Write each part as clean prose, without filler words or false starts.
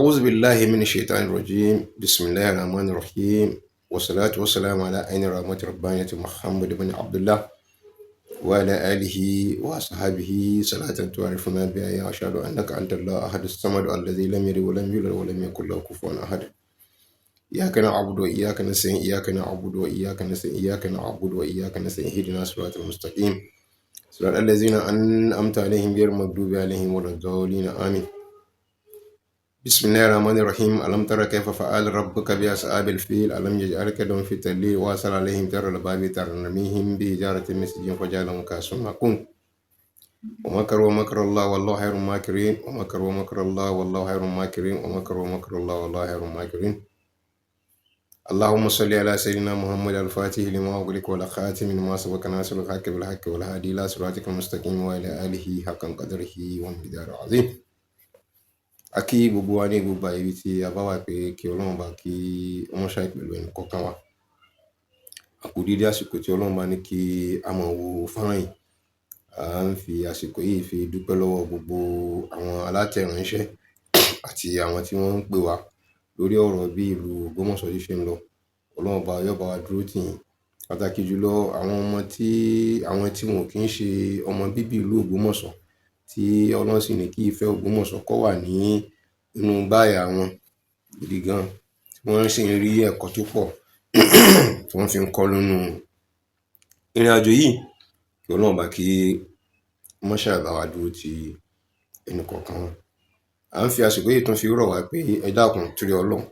أعوذ بالله من الشيطان الرجيم، بسم الله الرحمن الرحيم، والصلاة والسلام على عين رحمة ربانية محمد بن عبد الله وعلى آله وصحبه صلاة تعرفنا بها. أشهد أنك أنت الله أحد الصمد الذي لم يلد ولم يولد ولم يكن له كفوا أحد. إياك نعبد وإياك نستعين، إياك نعبد وإياك نستعين، إياك نعبد وإياك نستعين، اهدنا الصراط المستقيم، صراط الذين أنعمت عليهم غير المغضوب عليهم ولا الضالين، آمين. بسم الله الرحمن الرحيم. ألم تر كيف فعل ربك بأصحاب الفيل؟ ألم يجعل كيدهم في تضليل وأرسل عليهم طيرا أبابيل ترميهم بحجارة من سجيل فجعلهم كعصف مأكول. ومكروا ومكر الله والله خير الماكرين. ومكروا ومكر الله والله خير الماكرين. ومكروا ومكر الله والله خير الماكرين. اللهم صل على سيدنا محمد الفاتح لما أغلق والخاتم لما سبق، ناصر الحق بالحق، والهادي إلى صراطك المستقيم، وعلى آله حق قدره ومقداره العظيم. A kí gbogbo wa ní gbogbo ibi tí a bá wà pé kí Ọlọ́run bá kí wọ́n ṣàì pẹ̀lú ẹnì kọ̀ọ̀kan wa. A kú dédé àsìkò tí Ọlọ́run bá ní kí a máa wo fọ́nrán yìí. À ń fi àsìkò yìí fi dúpẹ́ lọ́wọ́ gbogbo àwọn alátẹ̀ránṣẹ́ àti àwọn tí wọ́n ń pè wá lórí ọ̀rọ̀ bí ìlú Ògbómọ̀ṣọ́ ṣe ń lọ. Ọlọ́run bá yóò bá wa dúró tì yín. Pàtàkì jùlọ àwọn ọmọ tí àwọn tí wọn kì í ṣe ọmọ bíbí ìlú Ògbómọ̀ṣọ́, tí Ọlọ́run sì ní kí ìfẹ́ Ògbómọ̀ṣọ́ kó wà ní inú gbáyà wọn gidi gan, tí wọ́n sì ń rí ẹ̀kọ́ tó pọ̀ tí wọ́n fi ń kọ́ nínú ìrìnàjò yìí. Kí Ọlọ́run bá kí wọ́n ṣáà bá wa dúró ti ẹnì kọ̀ọ̀kan wọn. À ń fi àsìkò yìí tún fi rọ̀ wá pé ẹ dákun, torí Ọlọ́run,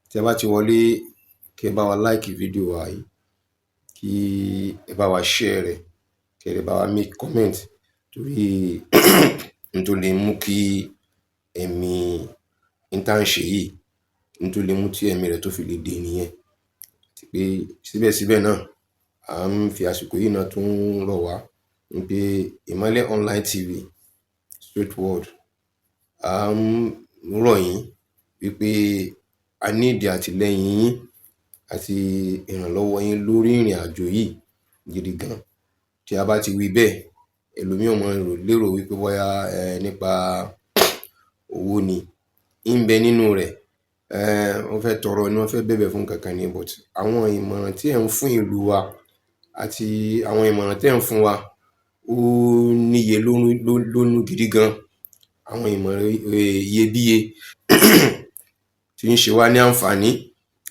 tí ẹ bá ti wọlé, kí ẹ bá wa like fídíò wa yìí, kí ẹ bá wa share rẹ̀, kí ẹ lè bá wa make comment, torí n tó lè mú kí ẹ̀mí n tá ń ṣe yìí, n tó lè mú tí ẹ̀mí rẹ̀ tó fi lè dé nìyẹn. Àti pé síbẹ̀síbẹ̀ náà, à ń fi àsìkò yìí náà tún rọ̀ wá wípé Ìmọ́lẹ̀ Online TV Straight World, à ń rọ̀ yín wípé a need àtìlẹ́yìn yín àti ìrànlọ́wọ́ yín lórí ìrìn àjò yìí gidi gan. Tí a bá ti wí bẹ́ẹ̀, ẹlòmíì ó máa lérò wípé bóyá nípa owó ni ń bẹ nínú rẹ̀, wọ́n fẹ́ tọrọ ni, wọ́n fẹ́ bẹ̀bẹ̀ fún nǹkan kan ni. But àwọn ìmọ̀ràn tí ẹ̀ ń fún ìlú wa àti àwọn ìmọ̀ràn tí ẹ̀ ń fún wa, ó níye lónú gidi gan. Àwọn ìmọ̀ràn iyebíye tí ń ṣe wá ní àǹfààní.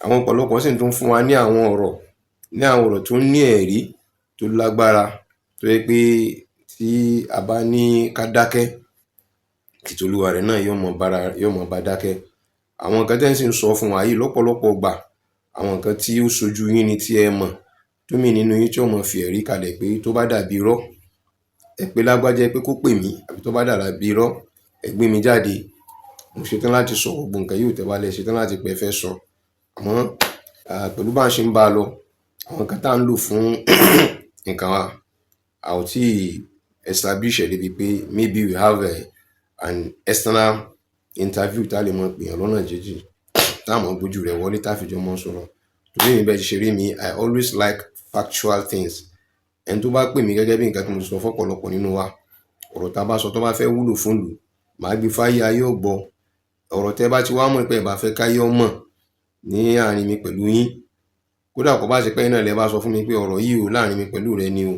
Àwọn ọ̀pọ̀lọpọ̀ sì tún fún wa ní àwọn ọ̀rọ̀, ní àwọn ọ̀rọ̀ tó ní ẹ̀rí tó lágbára, tó jẹ́ pé tí a bá ní ká dákẹ́, tìtolúwa rẹ̀ náà yóò mọ bára, yóò mọ bá dákẹ́. Àwọn nǹkan tẹ́ ń sì ń sọ fún wa yìí lọ́pọ̀lọpọ̀ gbà, àwọn nǹkan tí ó ṣojú yín ni, tí ẹ mọ̀ tómi nínú yín tí ó mọ fi ẹ̀rí kalẹ̀ pé tó bá dàbí irọ́, ẹ pé lágbájá pé kó pè mí, àbí tó bá dàbí irọ́, ẹ gbé mi jáde. Mo ṣetán láti sọ gbogbo nǹkan yóò tẹ́ wá lẹ ṣetán láti pẹ́ fẹ́ sọ. Àmọ́ pẹ̀lú bá ń ṣe ń bá a lọ, àwọn nǹkan tá à ń lò fún nǹkan wa, a ò tí establish ẹ̀ débi pé maybe we have an external interview tá lè mọ̀ pè yàn lọ́nà jíjìn, tá mọ̀ gbójú rẹ̀ wọlé, tá fi jọ mọ́ sọ̀rọ̀. Torí mi bẹ́ẹ̀ ti ṣe rí mi, I always like factual things. Ẹni tó bá pè mí, gẹ́gẹ́ bí nǹkan tí mo sọ fọ́pọ̀lọpọ̀ nínú wa, ọ̀rọ̀ tá a bá sọ tó bá fẹ́ wúlò fún ìlú, màá gbé fáyé, ayé ó gbọ́. Ọ̀rọ̀ tẹ́ bá ti wá mọ̀ pé ẹ bá fẹ́ káyé ó mọ̀ ní àárín mi pẹ̀lú yín, kódà kó bá ṣe pé ẹ̀yin náà lẹ bá sọ fún mi pé ọ̀rọ̀ yìí o, láàrin mi pẹ̀lú rẹ ni o,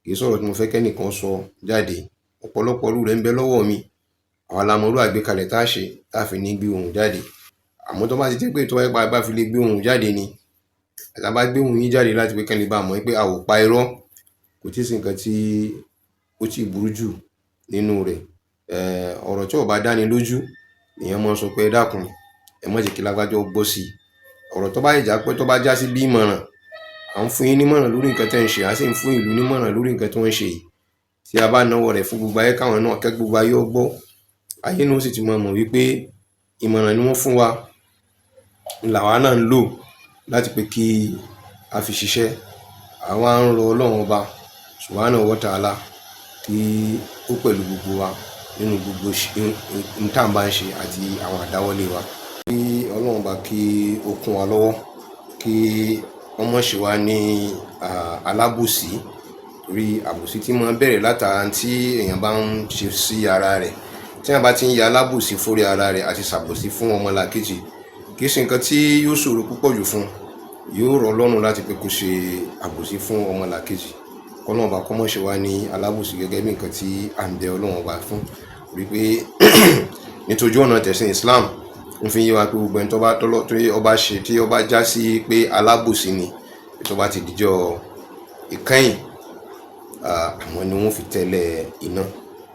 kì í sọ̀rọ̀ tí mo fẹ́ kẹ́nìkan sọ jáde. Ọ̀pọ̀lọpọ̀ irú rẹ̀ ń bẹ lọ́wọ́ mi. Àwa la mọ irú àgbékalẹ̀ tá a ṣe tá a fi ní gbé ohùn jáde. Àmọ́ tó bá ti jẹ́ pé tó bá jẹ́ pé a bá fi lè gbé ohùn jáde ni, tá a bá gbé ohùn yín jáde láti pé kí ẹ lè bá mọ̀ pé a ò pa irọ́, kò tí ì sí nǹkan tí ó ti burú jù nínú rẹ̀. Ọ̀rọ̀ tí ò bá dáni lójú, èèyàn máa ń sọ pé ẹ dákun, ẹ má jẹ́ kí lágbájá ó gbọ́ sí i. Ọ̀rọ̀ tó bá já pé tó bá já sí bí ìmọ̀ràn, à ń fún yín nímọ̀ràn lórí nǹkan tí ẹ̀ ń ṣe, à sì ń fún ìlú nímọ̀ràn lórí nǹkan tí wọ́n ń ṣe yìí. Tí a bá nawọ́ rẹ̀ fún gbogbo ayé, káwọn náà kẹ́ gbogbo ayé ó gbọ́, ayé náà ó sì ti máa mọ̀ wípé ìmọ̀ràn ni wọ́n fún wa làwa náà ń lò láti pé kí a fi ṣiṣẹ́. Àwa ń rọ Ọlọ́run Ọba Subhanahu wa Ta'ala kí ó pẹ̀lú gbogbo wa nínú gbogbo ohun tá ń bá ń ṣe àti àwọn àdáwọ́lé wa. Kí Ọlọ́run bá kí ó kún wa lọ́wọ́, kí wọ́n má ṣe wá ní alábòsí, torí àbòsí tí máa ń bẹ̀rẹ̀ látara tí èèyàn bá ń ṣe sí ara rẹ̀. Tí wọ́n bá ti ń ya alábòsí fórí ara rẹ̀ àti ṣàbòsí fún ọmọlàkejì, kì í ṣe nǹkan tí yóò ṣòro púpọ̀ jù fún, yóò rọ̀ lọ́rùn láti pé kó ṣe àbòsí fún ọmọlàkejì. Kọ́lọ́run Ọba kó má ṣe wá ní alábòsí gẹ́gẹ́ bí nǹkan tí à ń bẹ Ọlọ́run Ọba fún. Torí pé nítorí ọ̀nà tẹ̀sìn Islam ń fi yé wa pé gbogbo ẹni tó bá tọ́lọ́ tí ó bá ṣe tí ó bá já sí pé alábòsí ni, tó bá ti dijọ́ ìkẹyìn, àwọn ni wọ́n fi tẹ́lẹ̀ iná.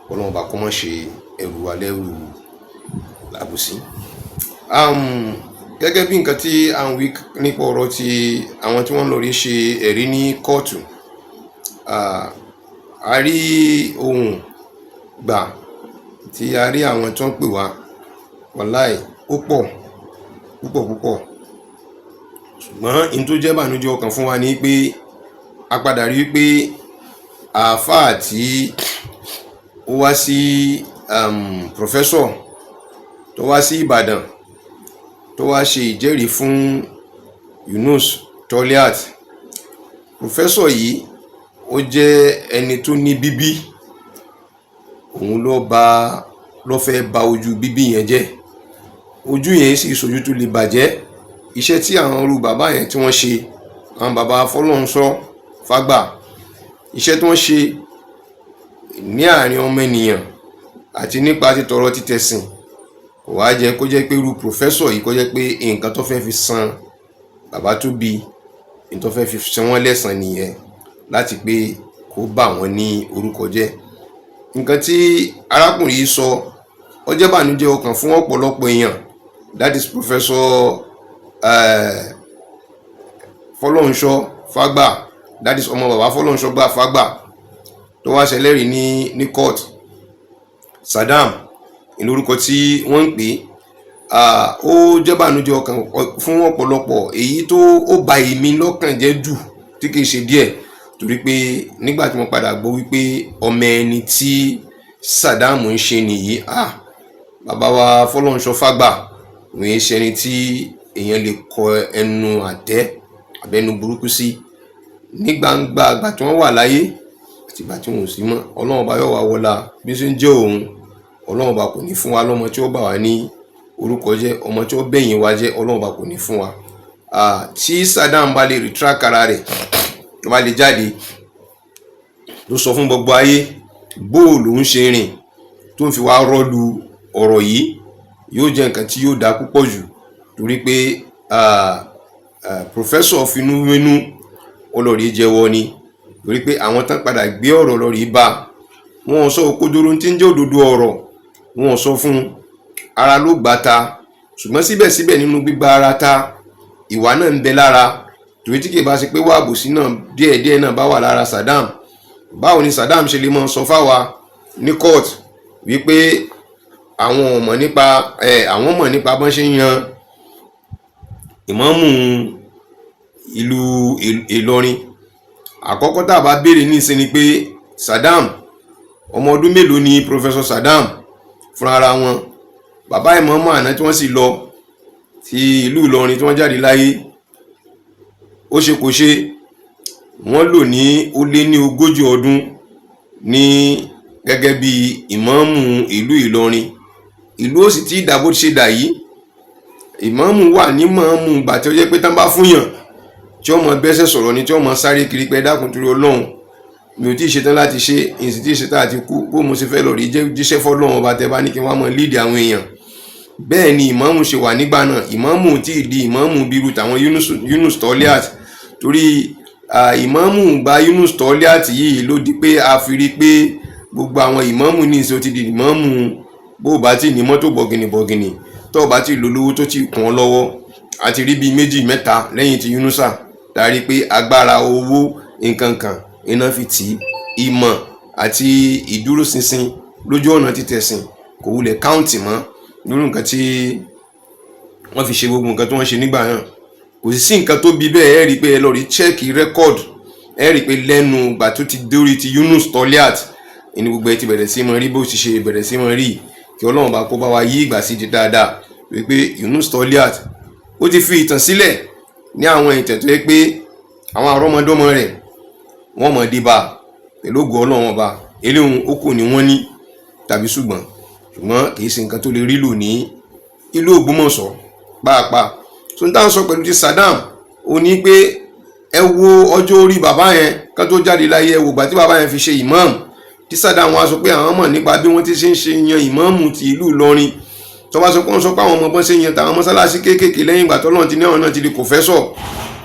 Kọ́lọ́run Ọba kó má ṣe ẹrù wa lẹ́rù àbòsí. Gẹ́gẹ́ bí nǹkan tí à ń wí nípa ọ̀rọ̀ tí àwọn tí wọ́n lọ rí ṣe ẹ̀rí ní kóòtù, a rí ohun gbà tí a rí àwọn tí wọ́n pè wá, wàláì ó pọ̀ púpọ̀ púpọ̀. Ṣùgbọ́n ohun tó jẹ́ ìbànújẹ́ ọkàn fún wa ni pé a padà rí pé àáfàá tí ó wá sí professor tó wá sí Ìbàdàn tó wá ṣe ìjẹ́rìí fún Yunus Toliat, professor yìí ó jẹ́ ẹni tó ní bíbí, òun ló bá ló fẹ́ ba ojú bíbí yẹn jẹ́. Ojú yẹn sì sojú tó lè bàjẹ́. Iṣẹ́ tí àwọn irú bàbá yẹn tí wọ́n ṣe, àwọn bàbá Fọlọ́runṣọ́ Fágbà, iṣẹ́ tí wọ́n ṣe ní àárín ọmọ ènìyàn àti nípa títọrọ títẹ̀sìn, kò wá jẹ́ kó jẹ́ pé irú professor yìí kó jẹ́ pé nǹkan tó fẹ́ fi san bàbá tó bí, nǹkan tó fẹ́ fi san wọ́n lẹ́san nìyẹn, láti pé kó bà wọ́n ní orúkọ jẹ́. Nǹkan tí arákùnrin yìí sọ, ó jẹ́ ìbànújẹ́ ọkàn fún ọ̀pọ̀lọpọ̀ èèyàn. That is Professor Fọlọ́runṣọ́ Fágbà, that is ọmọ bàbá Fọlọ́runṣọ́ gbà Fágbà tó wá ṣẹlẹ́rìí ní court. Saddam ìlú orúkọ tí wọ́n ń pè é. Ó jẹ́ ìbànújẹ́ ọkàn fún ọ̀pọ̀lọpọ̀, èyí tó ó ba èmi lọ́kàn jẹ́ jù tí kìí ṣe díẹ̀, torí pé nígbà tí mo padà gbọ́ wípé ọmọ ẹni tí Saddam ń ṣe nìyí, bàbá wa Fọlọ́runṣọ́ Fágbà òun yẹn ṣe ẹni tí èèyàn lè kọ ẹnu àtẹ́ àbẹ́nu burúkú sí ní gbangba àgbà tí wọ́n wà láyé àti ìgbà tí wọn ò sí mọ́. Ọlọ́run Ọba yóò wá wọlá bí ó ṣe ń jẹ́ òun, Ọlọ́run Ọba kò ní fún wa lọ́mọ tí ó bà wá ní orúkọ jẹ́, ọmọ tí ó bẹ̀yìn wa jẹ́, Ọlọ́run Ọba kò ní fún wa. Tí Saddam bá lè retract ara rẹ̀, tó bá lè jáde ló sọ fún gbogbo ayé bóòlù ń ṣe rìn tó ń fi wá rọ́lu ọ̀rọ̀ yìí, yóò jẹ́ nǹkan tí yóò dá púpọ̀ jù, torí pé professor finúwénú ọlọ́ọ̀rí jẹ́wọ́ ni, torí pé àwọn tán padà gbé ọ̀rọ̀ lọ rí bá wọn sọ òkodoro tí ń jẹ́ òdodo ọ̀rọ̀, wọn sọ fún ara ló gbà ta. Ṣùgbọ́n síbẹ̀síbẹ̀ nínú gbígba ara ta, ìwà náà ń bẹ lára, torí tí kì í bá ṣe pé wà àbòsí náà díẹ̀díẹ̀ náà bá wà lára Saddam, báwo ni Saddam ṣe lè máa sọ fáwa ní court wípé àwọn ò mọ̀ nípa ẹ̀, àwọn mọ̀ nípa bọ́n ṣe ń yan ìmáàmù ìlú Ìlọrin? Àkọ́kọ́ tá a bá béèrè ní ìsìn ni pé Saddam, ọmọ ọdún mélòó ni Professor Saddam fúnra ara wọn? Bàbá ìmáàmù àná tí wọ́n sì lọ ti ìlú Ìlọrin tí wọ́n jáde láyé, ó ṣe kò ṣe, wọ́n lò ní ó lé ní 40 ọdún ní gẹ́gẹ́ bí ìmáàmù ìlú Ìlọrin. Ìlú ó sì tí dà bó ṣe dà yìí. Ìmáàmù wà ní mọ̀ọ́mù ìgbà tí ó jẹ́ pé tán bá fún yàn tí ó mọ bẹ́sẹ̀ sọ̀rọ̀ ni, tí ó mọ sáré kiri pé dákun torí Ọlọ́run, mi ò tí ì ṣetán láti ṣe, èyí sì tí ì ṣetán àti kú, bó mo ṣe fẹ́ lọ rí jíṣẹ́ fọ́lọ́run Ọba tẹ́ bá ní kí wọ́n mọ líìdì àwọn èèyàn. Bẹ́ẹ̀ ni ìmáàmù ṣe wà nígbà náà. Ìmáàmù tí ì di ìmáàmù bírú tàwọn Yunus Toliat, torí ìmáàmù gba Yunus Toliat yìí ló di pé a fi rí pé gbogbo àwọn ìmáàmù ní ìṣe ó ti di ìmáàmù. Bó o bá ti ní mọ́tò bọ̀gìnì bọ̀gìnì, tó o bá ti lò lówó tó ti kún ọ lọ́wọ́, a ti rí bíi méjì mẹ́ta lẹ́yìn ti Yunusa darí pé agbára owó nǹkan kan iná fi tì í, ìmọ̀ àti ìdúróṣinṣin lójú ọ̀nà títẹ̀sìn kò wulẹ̀ káùntì mọ́ lórí nǹkan tí wọ́n fi ṣe gbogbo nǹkan tí wọ́n ṣe nígbà náà. Kò sí nǹkan tó bí bẹ́ẹ̀. Ẹ rí i pé ẹ lọ rí check record, ẹ rí i pé lẹ́nu ìgbà tó ti dórí ti Yunus Toliat ní gbogbo ẹ ti bẹ̀rẹ̀ sí mọ rí bó ti ṣe bẹ̀rẹ̀ sí mọ rí. Kí Ọlọ́run bá kó bá wa yí ìgbà sí di dáadáa, wípé Yunus Toliat ó ti fi ìtàn sílẹ̀ ní àwọn ìtàn tó yẹ pé àwọn àrọ́mọdọ́mọ rẹ̀ wọ́n mọ̀ dé bá pẹ̀lú ògo Ọlọ́run Ọba. Eléhùn ó kò ní wọ́n ní tàbí ṣùgbọ́n. Ṣùgbọ́n kì í ṣe nǹkan tó lè rí lò ní ìlú Ògbómọ̀ṣọ́ pàápàá. Tó ń tàn sọ pẹ̀lú ti Saddam, ó ní pé ẹ wo ọjọ́ orí bàbá yẹn ká tó jáde láyé, ẹ wò gbà tí bàbá yẹn fi ṣe imam, tí Saddam wá sọ pé àwọn mọ̀ nípa bí wọ́n ti ṣe ń ṣe yan ìmáàmù ti ìlú Ìlọrin. Tó bá sọ pé wọ́n sọ pé àwọn ọmọ bọ́n ṣe yan tàwọn mọ́sálásí kéékèèké lẹ́yìn ìgbà tọ́lọ́run ti ní àwọn náà ti di kòfẹ́sọ̀.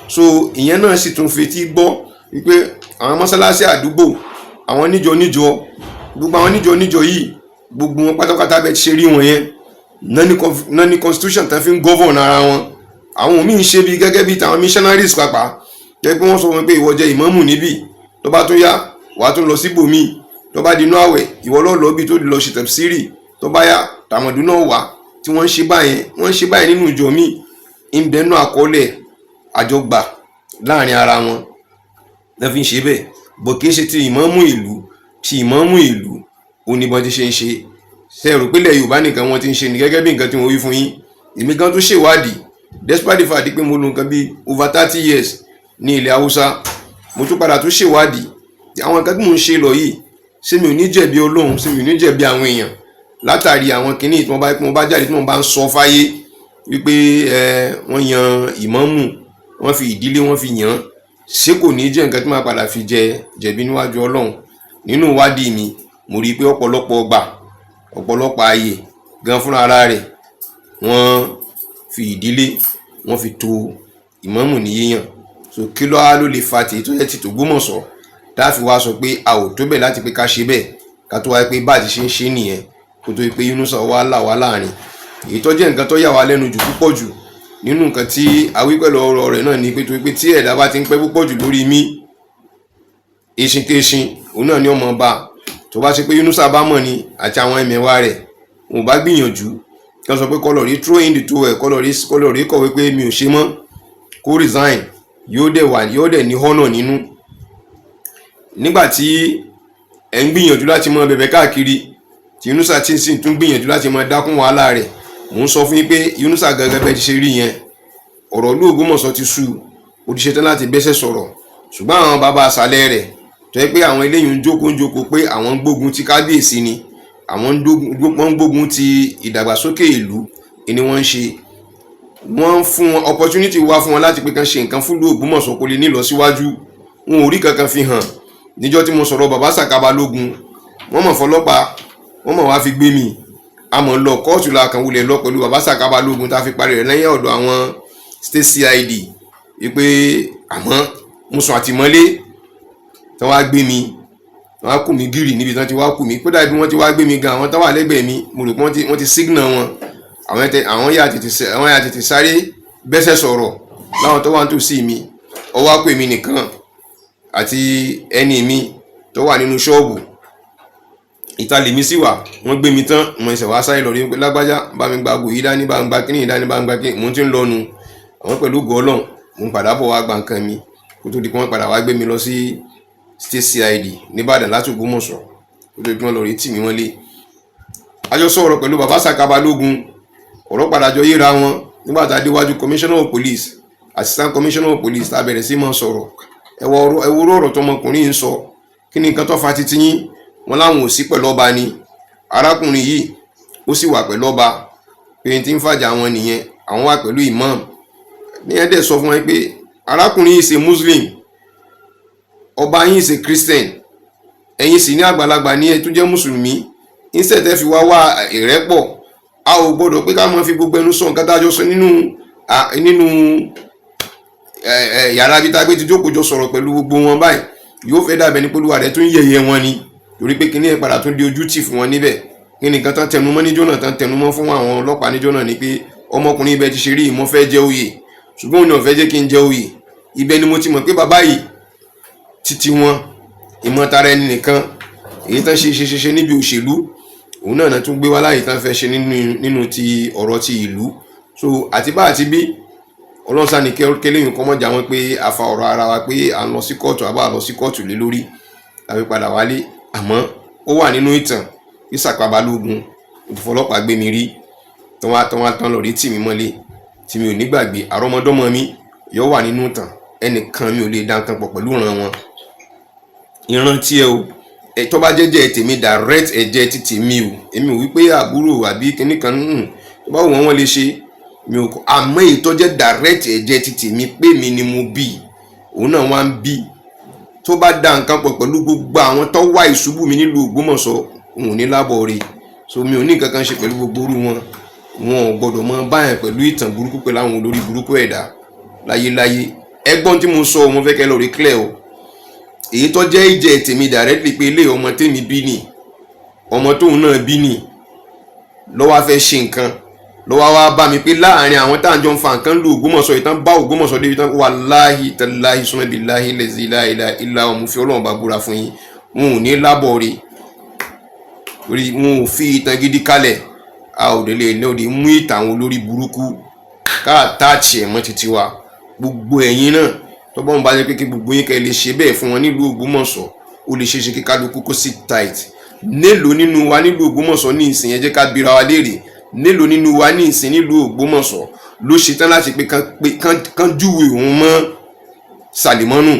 So ìyẹn náà sì tún fetí gbọ́ wípé àwọn mọ́sálásí àdúgbò, àwọn níjọ níjọ, gbogbo àwọn níjọ níjọ yìí, gbogbo wọn pátápátá bẹ́ẹ̀ ti ṣe rí wọn yẹn náà ní constitution tán fi ń govern ara wọn. Àwọn míì ń ṣe bí gẹ́gẹ́ bí tàwọn missionaries pàpà, jẹ́ pé wọ́n sọ wọn pé ìwọ jẹ́ ìmáàmù níbí, tó bá tún yá, wàá tún lọ síbòmíì, tó bá dinú àwẹ̀, ìwọ lọ́ọ́ lọ bí tó lọ ṣe tẹ̀síìrì, tó bá yá, tàmọ̀dún náà wà tí wọ́n ń ṣe báyẹn. Wọ́n ń ṣe báyẹn nínú ìjọ míì ń bẹnu àkọọ́lẹ̀ àjọgbà láàrin ara wọn náà fi ń ṣe bẹ́ẹ̀ bọ̀. Kì í ṣe ti ìmáàmù ìlú. Ti ìmáàmù ìlú ó ní bọ́n ti ṣe ń ṣe. Ṣe rò pé ilẹ̀ Yorùbá nìkan wọ́n ti ń ṣe ni? Gẹ́gẹ́ bí nǹkan tí mo wí fún yín, èmi gan tún ṣèwádìí. Despite the fact pé mo lò nǹkan bíi over 30 years ní ilẹ̀ Haúsá, mo tún padà tún ṣèwádìí àwọn nǹkan tí mò ń ṣe lọ yìí. Ṣé mi ò ní jẹ̀bi Ọlọ́run? Ṣé mi ò ní jẹ̀bi àwọn èèyàn látàrí àwọn kinní tí wọ́n bá jáde, tí wọ́n bá ń sọ fáyé wípé ẹ wọ́n yan ìmáàmù, wọ́n fi ìdílé wọ́n fi yàn án? Ṣé kò ní jẹ́ nǹkan tí màá padà fi jẹ jẹ̀bi níwájú Ọlọ́run? Nínú ìwádìí mi, mo rí i pé ọ̀pọ̀lọpọ̀ ọgbà, ọ̀pọ̀lọpọ̀ ààyè gan fúnra ara rẹ̀, wọ́n fi ìdílé wọ́n fi to ìmáàmù ní yíyàn. So kí ló wá ló lè fa tèyí tó jẹ́ ti tÒgbómọ̀ṣọ́, tá a fi wá sọ pé a ò tó bẹ̀ láti pé ká ṣe bẹ́ẹ̀, ká tó wáyé pé bá a ti ṣe ń ṣe nìyẹn, kó tó pé Yunusa wá là wá láàrin? Èyí tó jẹ́ nǹkan tó yà wá lẹ́nu jù púpọ̀ jù nínú nǹkan tí a wí pẹ̀lú ọ̀rọ̀ rẹ̀ náà ni pé tó pé tí ẹ̀dá bá ti ń pẹ́ púpọ̀ jù lórí mí, eṣinkéṣin òun náà ni ọmọ ọba. Tó bá ṣe pé Yunusa bá mọ̀ ni àti àwọn ẹ̀mẹ̀wá rẹ̀, wọn ò bá gbìyànjú kí wọ́n sọ pé kọ́lọ̀ rí throw in the towel, kọ́lọ̀ rí kọ̀wé pé mi ò ṣe mọ́, kó resign, yóò dẹ̀ wà, yóò dẹ̀ ní honour nínú. Nígbà tí ẹ̀ ń gbìyànjú láti mọ bẹ̀bẹ̀ káàkiri, tí Yunusa tí sì tún gbìyànjú láti mọ dákún wàhálà rẹ̀, mò ń sọ fún yín pé Yunusa gangan, bẹ́ẹ̀ ti ṣe rí yẹn, ọ̀rọ̀ ìlú Ògbómọ̀ṣọ́ ti sú, ó ti ṣetán láti bẹ́sẹ̀ sọ̀rọ̀. Ṣùgbọ́n àwọn bàbá àṣàlẹ̀ rẹ̀, tó yẹ pé àwọn eléyìí ń jókòó ń jókòó pé àwọn ń gbógun ti kábíyèsí ni, àwọn ń gbógun ti ìdàgbàsókè ìlú ni wọ́n ń ṣe. Wọ́n ń fún wọn opportunity wá fún wọn láti pé kán ṣe nǹkan fún ìlú Ògbómọ̀ṣọ́ kó lè ní ìlọsíwájú. Wọn ò rí kankan fi hàn. Níjọ́ tí mo sọ̀rọ̀ bàbá Sàká Balógun, wọ́n mọ̀ fọlọ́pàá, wọ́n mọ̀ wá fi gbé mi, a mọ̀ lọ kóòtù la kàn wulẹ̀ lọ pẹ̀lú bàbá Sàká Balógun, tá a fi parí rẹ̀ lẹ́yìn ọ̀dọ̀ àwọn state CID, wípé àmọ́ mo sùn àtìmọ́lé tí wọ́n á gbé mi, wọ́n á kù mí gírì níbi tí wọ́n ti wá kù mí. Kódà bí wọ́n ti wá gbé mi gan, àwọn tó wà lẹ́gbẹ̀ẹ́ mi, mo rò pé wọ́n ti signal wọn, àwọn yà tètè sáré bẹ́sẹ̀ sọ̀rọ̀ láwọn tó wà nítòsí mi. Ọwọ́ á pè mí nìkan àti ẹni mi tó wà nínú ṣọ́ọ̀bù. Ìta lèmi sì wà. Wọ́n gbé mi tán, mo ṣẹ̀ wá sáré lọ rí pé lágbájá, bá mi gba àgò yìí dání, bá mi gba kíní yìí dání, bá mi gba kíní. Mo ti ń lọnu àwọn pẹ̀lú ògo Ọlọ́run, mo ń padà bọ̀ wá gba nǹkan mi, kó tó di pé wọ́n padà wá gbé mi lọ sí state CID nìbàdàn láti Ògbómọ̀ṣọ́, kó tó di pé wọ́n lọ rí tì mí mọ́lé. A jọ sọ̀rọ̀ pẹ̀lú bàbá Sàká Balógun, ọ̀rọ̀ padà jọ yéra wọn nígbà tá a déwájú commissioner of police, assistant commissioner of police, tá a bẹ̀rẹ̀ sí máa sọ̀rọ̀. Ẹ wo ọ̀rọ̀ tọmọkùnrin ń sọ. Kí ni nǹkan tó fa titi yín? Wọn láwọn ò sí pẹ̀lú ọba ni. Arákùnrin yìí, ó sì wà pẹ̀lú ọba, pé n tí ń fàjà wọn nìyẹn, àwọn wà pẹ̀lú imam ní ẹ̀ dẹ̀ sọ fún wọn pé arákùnrin yìí ṣe Muslim, ọba yín ṣe Christian, ẹ̀yin sì ní àgbàlagbà ní ẹ tó jẹ́ mùsùlùmí. Instead ẹ fi wá wá ìrẹ́pọ̀, a ò gbọ́dọ̀ pé ká máa fi gbogbo ẹnu sọ nǹkan tá a jọ sọ nínú yàrá bí tá a gbé ti jókòó jọ sọ̀rọ̀ pẹ̀lú gbogbo wọn báyìí. Yóò fẹ́ dàbẹ̀ ní polúwa rẹ̀ tún yẹ̀yẹ́ wọn ni, torí pé kíní ẹ̀ padà tún di ojú tì fún wọn níbẹ̀. Kí ni nǹkan tán tẹnumọ́ níjọ́ náà, tán tẹnumọ́ fún àwọn ọlọ́pàá níjọ́ náà ni pé ọmọkùnrin ibẹ̀ ti ṣe rí, ìmọ̀ fẹ́ jẹ́ oyè, ṣùgbọ́n òun ni ò fẹ́ jẹ́ kí n jẹ oyè. Ibẹ̀ ni mo ti mọ̀ pé bàbá yìí, títí wọn ìmọ̀ tara ẹni nìkan, èyí tán ṣe ṣe ṣe ṣe níbi òṣèlú, òun náà tún gbé wá láyè tán fẹ́ ṣe nínú ti ọ̀rọ̀ ti ìlú. So àti bá àti bí ọlọ́sà ní kéléyìn kọ́mọ́jà wọn pé a fa ọ̀rọ̀ ara wa pé à ń lọ sí kóòtù, àbá lọ sí kóòtù lé lórí tàbí padà wálé. Àmọ́ ó wà nínú ìtàn Sàká Balógun ìfọlọ́pàá gbé mi rí, tán wá tán wá tán lọ rí tì mí mọ́lé, tí mi ò ní gbàgbé. Àrọ́mọdọ́mọ mi yóò wà nínú ìtàn. Ẹnìkan mi ò lè dá nǹkan pọ̀ pẹ̀lú ìran wọn, ìran tí ẹ o. Ẹ tó bá jẹ́jẹ́ tèmi, direct ẹ̀jẹ̀ ti tèmi o, èmi ò wí pé àbúrò àbí kinní kan nù tó bá wù wọ́n, wọ́n lè ṣe, mi ò kọ́. Àmọ́ èyí tó jẹ́ direct ẹ̀jẹ̀ ti tèmi pé mi ni mo bí, òun náà wá ń bí, tó bá da nǹkan pọ̀ pẹ̀lú gbogbo àwọn tó wá ìṣubú mi nílùú Ògbómọ̀ṣọ́, òun ò ní lábọ̀ rí. So mi ò ní nǹkan kan ṣe pẹ̀lú gbogbo orú wọn. Wọn ò gbọ́dọ̀ mọ báyẹn pẹ̀lú ìtàn burúkú pẹ̀lú àwọn olórí burúkú ẹ̀dá láyéláyé. Ẹgbọ́n tí mo sọ, mo fẹ́ kẹ́ lọ rí clear o. Èyí tó jẹ́ ìjẹ́ tèmi directly pé ilé ọmọ tèmi bí nì, ọmọ tóun náà bí nì, lọ́wọ́ á fẹ́ ṣe nǹkan, lọ́wọ́ wá bá mi pé láàrin àwọn tá à ń jọ ń fa nǹkan lu Ògbómọ̀ṣọ́, ìtàn bá Ògbómọ̀ṣọ́ débi tán, wàláhì tàláhì summa billahi lazi la ilaha illa huwa, mo fi Ọlọ́run bá búra fún yín, wọn ò ní lábọ̀ rí, torí wọn ò fi ìtàn gidi kalẹ̀. A ò délé ní òde mú ìtàn àwọn olórí burúkú ká àtàchì ẹ̀ mọ́ títí wa. Gbogbo ẹ̀yin náà tọ́gbọ́n bá jẹ́ pé kí gbogbo yín kẹ́ lè ṣe bẹ́ẹ̀ fún wọn nílùú Ògbómọ̀ṣọ́, ó lè ṣeéṣe kí kálukú kó sit tight. Mélòó nínú wa nílùú Ògbómọ̀ṣọ́ ní ìsìn? Ẹ jẹ́ ká bira wa léèrè, mélòó nínú wa ní ìsìn nílùú Ògbómọ̀ṣọ́ ló ṣetán láti pé kán júwe òun mọ́ Sàlìmọ́nù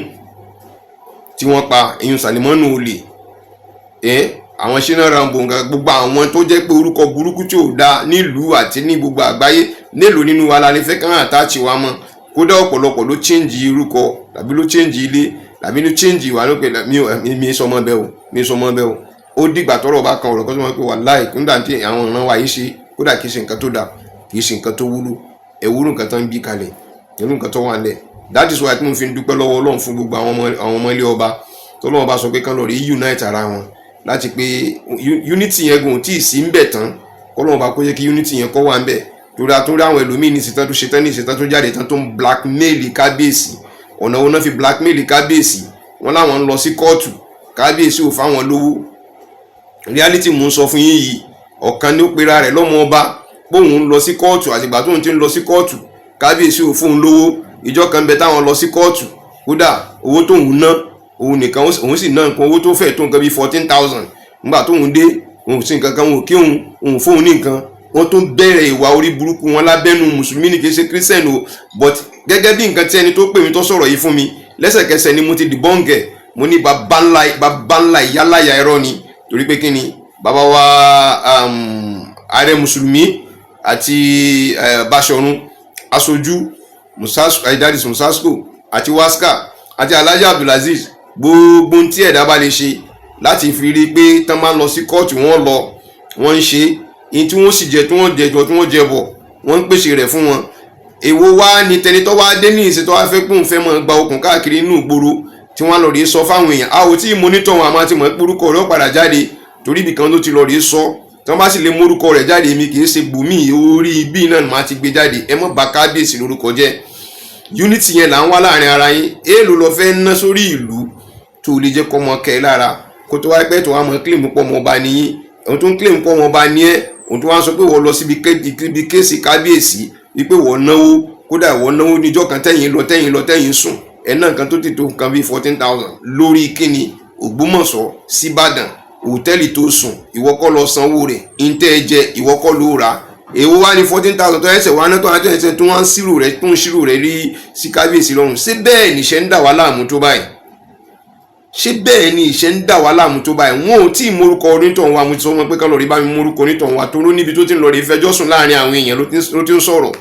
tí wọ́n pa, ìyún Sàlìmọ́nù olè ẹ́, àwọn Ṣínà Rambo nǹkan, gbogbo àwọn tó jẹ́ pé orúkọ burúkú tí ò dáa nílùú àti ní gbogbo àgbáyé? Mélòó nínú wa la lè fẹ́ kán àtàchì wa mọ́? Kódà ọ̀pọ̀lọpọ̀ ló change orúkọ tàbí ló change ilé tàbí ló change ìwà ló pé mi sọmọ bẹ́ẹ̀ o, mi sọmọ bẹ́ẹ̀ o. Ó dìgbà tọ́rọ̀ bá kan ọ̀rọ̀ kan tó máa pé wàláì kódà tí àwọn ìran wa yìí ṣe, kódà kì í ṣe nǹkan tó dáa, kì í ṣe nǹkan tó wúlò. Ẹ wúlò nǹkan tó ń bí kalẹ̀ pẹ̀lú nǹkan tó wà nílẹ̀. That is why tí mo fi ń dúpẹ́ lọ́wọ́ Ọlọ́run fún gbogbo àwọn ọmọ ilé ọba tọ́lọ́run bá sọ pé kán lọ rí unite ara wọn, láti pé unity yẹn gùn tí ì sí ń bẹ̀ tán, kọ́lọ́run bá kó yẹ kí unity yẹn kọ́ wà ń bẹ̀, torí àtúndì àwọn ẹlòmíín ní ìsìtàn tó ṣe tán, ní ìsìtàn tó jáde tán, tó ń blackmail kábíyèsí. Ọ̀nà wo náà fi blackmail kábíyèsí? Wọn láwọn ń lọ sí kóòtù, kábíyèsí ò fáwọn lówó. Reality mò ń sọ fún yín yìí. Ọ̀kan ní ó pera rẹ̀ lọ́mọ ọba, póun ń lọ sí kóòtù, àtìgbà tóun ti ń lọ sí kóòtù, kábíyèsí ò fóun lówó. Ìjọ kan bẹ táwọn lọ sí kóòtù, kódà owó tóun ná òun nìkan, òun sì ná nǹkan owó tó fẹ̀ tó nǹkan bíi 14,000. Nígbà tóun dé, òun sì nǹkan kan, òun kí òun òun fóun ní nǹkan. Wọ́n tún bẹ̀rẹ̀ ìwà orí burúkú wọn lábẹ́nu. Mùsùlùmí ni, kì í ṣe Christian o, but gẹ́gẹ́ bí nǹkan tí ẹni tó pè mí tó sọ̀rọ̀ yìí fún mi, lẹ́sẹ̀kẹsẹ̀ ni mo ti debunk ẹ̀. Mo ní baba ńlá baba ńlá ìyáláyà ẹ̀rọ ni, torí pé kí ni bàbá wa ààrẹ mùsùlùmí àti Báṣọ̀run, aṣojú Musasco àti Waska àti Alhaji Abdulaziz, gbogbo ohun tí ẹ̀dá bá lè ṣe láti fi rí i pé tán máa ń lọ sí kóòtù, wọ́n lọ, wọ́n ń ṣe é, tí wọ́n sì jẹ, tí wọ́n jẹ jọ, tí wọ́n jẹ bọ̀, wọ́n ń pèsè rẹ̀ fún wọn. Èwo wá ní tẹni tó wá dé ní ìsìn tó wá fẹ́ pé òun fẹ́ máa gba okùn káàkiri inú ìgboro tí wọ́n lọ rí sọ fáwọn èèyàn? A ò tí ì monitor wọn, àmọ́ àti mọ̀ pé orúkọ rẹ̀ ó padà jáde, torí ibìkan ló ti lọ rí sọ. Tí wọ́n bá sì lè mórúkọ rẹ̀ jáde, èmi kì í ṣe gbòmí orí ibi náà máa ti gbé jáde. Ẹ má bà kábíyèsí lórúkọ jẹ́. Unity yẹn là ń wá láàrin ara yín. Èèlò lọ fẹ́ ná sórí ìlú tó lè jẹ́ kọ́mọ kẹ́ lára, kó tó wáyé pé tó wá mọ claim pọ̀ mọ́ ọba nìyí? Òun tó ń claim pọ̀ mọ́ ọba ní ẹ́, òun tó wá sọ pé wọ́n lọ síbi case kábíyèsí wípé wọ́n náwó, kódà wọ́n náwó níjọ́ kan, tẹ́yìn lọ, tẹ́yìn lọ, tẹ́yìn sùn, ẹ̀ náà nǹkan tó ti tó nǹkan bíi 14,000 lórí kíni? Ògbómọ̀ṣọ́ síbàdàn, hòtẹ́ẹ̀lì tó sùn, ìwọ kọ́ lọ sanwó rẹ̀, ìǹtẹ́ ẹ jẹ, ìwọ kọ́ ló rà á. Èwo wá ní 14,000 tó ẹsẹ̀ wá náà tó ẹsẹ̀ tó wá ń ṣírò rẹ̀, tó ń ṣírò rẹ̀ rí sí kábíyèsí lọ́rùn? Ṣé bẹ́ẹ̀ níṣẹ́ ń dà wá láàmú tó báyìí? Ṣé bẹ́ẹ̀ ni ìṣẹ́ ń dà wá láàmú tó báyìí? Wọn ò tí ì morúkọ onítọ̀hún wa. Mo ti sọ wọn pé ká lọ rí bá mi morúkọ onítọ̀hún wa, tó ló níbi tó ti ń lọ rí fẹjọ́ sùn láàrin àwọn èèyàn ló ti ń sọ̀rọ̀.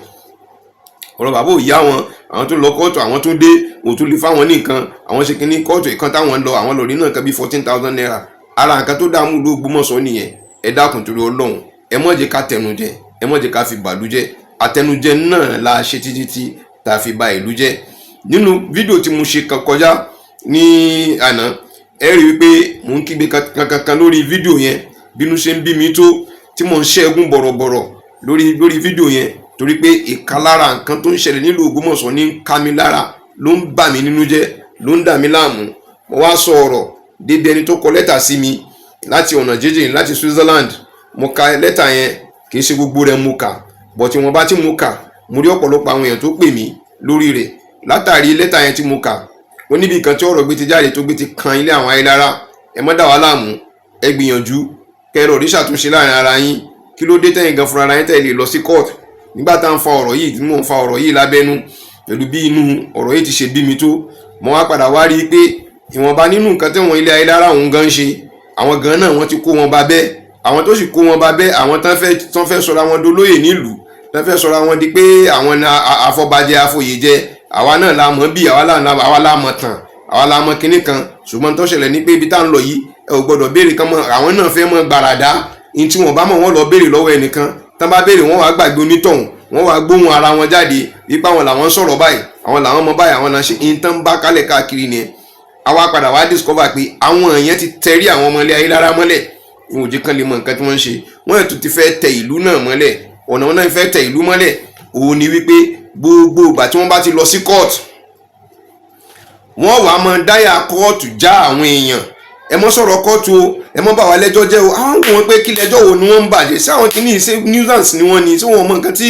Ọ̀rọ̀ bàbá ò yá wọn. Àwọn tó lọ kóòtù, àwọn tó dé, òun tó lè fáwọn ní nǹkan. Àwọn ṣe kínní kóòtù ìkan táwọn lọ, àwọn lọ rí náà nǹkan bíi ₦14,000. Ara nǹkan tó dààmú ìlú Ògbómọ̀ṣọ́ nìyẹn. Ẹ dákun torí Ọlọ́run, ẹ má jẹ́ ká tẹnu jẹ, ẹ má jẹ́ ká fi bàlú jẹ́. Àtẹnujẹ náà la ṣe títí tí tá a fi ba ìlú jẹ́. Nínú fídíò tí mo ṣe kọjá ní àná, ẹ rí wípé mò ń kígbe kankankan lórí fídíò yẹn, bínú ṣe ń bí mi tó, tí mò ń ṣẹ́gun bọ̀rọ̀bọ̀rọ̀ lórí fídíò yẹn, torí pé ìkalára nǹkan tó ń ṣẹlẹ̀ nílùú Ògbómọ̀ṣọ́ ní ń ká mi lára, ló ń bà mí nínú jẹ́, ló ń dà mí láàmú. Mo wá sọ ọ̀rọ̀ débi ẹni tó kọ lẹ́tà sí mi láti ọ̀nà jíjìn, láti Switzerland. Mo ka lẹ́tà yẹn, kì í ṣe gbogbo rẹ̀ mo kà, but ìwọ̀nba tí mo kà, mo rí ọ̀pọ̀lọpọ̀ àwọn èèyàn tó pè mí lórí rẹ̀. Látàrí lẹ́tà yẹn tí mo kà, ó níbi kan tí ọ̀rọ̀ gbé ti jáde tó gbé ti kan ilé àwọn Ayélára. Ẹ má dà wá láàmú, ẹ gbìyànjú kẹrọ rí ṣàtúnṣe láàrin ara yín. Kí ló dé tẹ̀yin gan fúnra ara yín tẹ̀ lè lọ sí court? Nígbà tá à ń fa ọ̀rọ̀ yìí, tí mò ń fa ọ̀rọ̀ yìí lábẹ́nú pẹ̀lú bí inú ọ̀rọ̀ yìí ti ṣe bí mi tó, mo wá padà wá rí i pé ìwọ̀nba nínú nǹkan tí wọ́n ilé Ayélára òun gan ṣe. Àwọn gan náà, wọ́n ti kó wọn ba bẹ́ẹ̀. Àwọn tó sì kó wọn ba bẹ́ẹ̀, àwọn tán fẹ́ sọra wọn dolóyè nílùú, tán fẹ́ sọra wọn di pé àwọn ní afọbajẹ afọyèjẹ, àwa náà la mọ̀ bí àwa la mọ̀ tàn, àwa la mọ̀ kinní kan. Ṣùgbọ́n tó ṣẹlẹ̀ ní pé ibi tá à ń lọ yìí, ẹ ò gbọ́dọ̀ béèrè kan mọ́. Àwọn náà fẹ́ mọ́ gbàràdá ní tí wọ́n bá mọ̀, wọ́n lọ béèrè lọ́wọ́ ẹnìkan. Tán bá béèrè, wọ́n wàá gbàgbé onítọ̀hún, wọ́n wàá gbóhùn ara wọn jáde wípé àwọn làwọn sọ̀rọ̀ báyìí, àwọn làwọn mọ báyìí, àwọn náà ṣe ìtàn bá kálẹ̀ káàkiri nìyẹn. Àwa padà wá discover pé àwọn èèyàn ti tẹrí àwọn ọmọ ilé ayé lára mọ́lẹ̀. Wọn ò jẹ́ kán lè mọ nǹkan tí wọ́n ń ṣe. Wọ́n tún ti fẹ́ tẹ ìlú náà mọ́lẹ̀. Ọ̀nà wọn náà fẹ́ tẹ ìlú mọ́lẹ̀ òun ni wípé gbogbo ìgbà tí wọ́n bá ti lọ sí court, wọ́n wàá mọ dáyà kóòtù já àwọn èèyàn. Ẹ mọ́ sọ̀rọ̀ kóòtù o, ẹ mọ́ bá wa lẹ́jọ́ jẹ́ o. Àwọn wò wọ́n pé kí lẹ́jọ́ wo ni wọ́n ń bàjẹ́ sí? Àwọn kìíní ṣe nuisance ni wọ́n ní? Ṣé wọ́n mọ nǹkan tí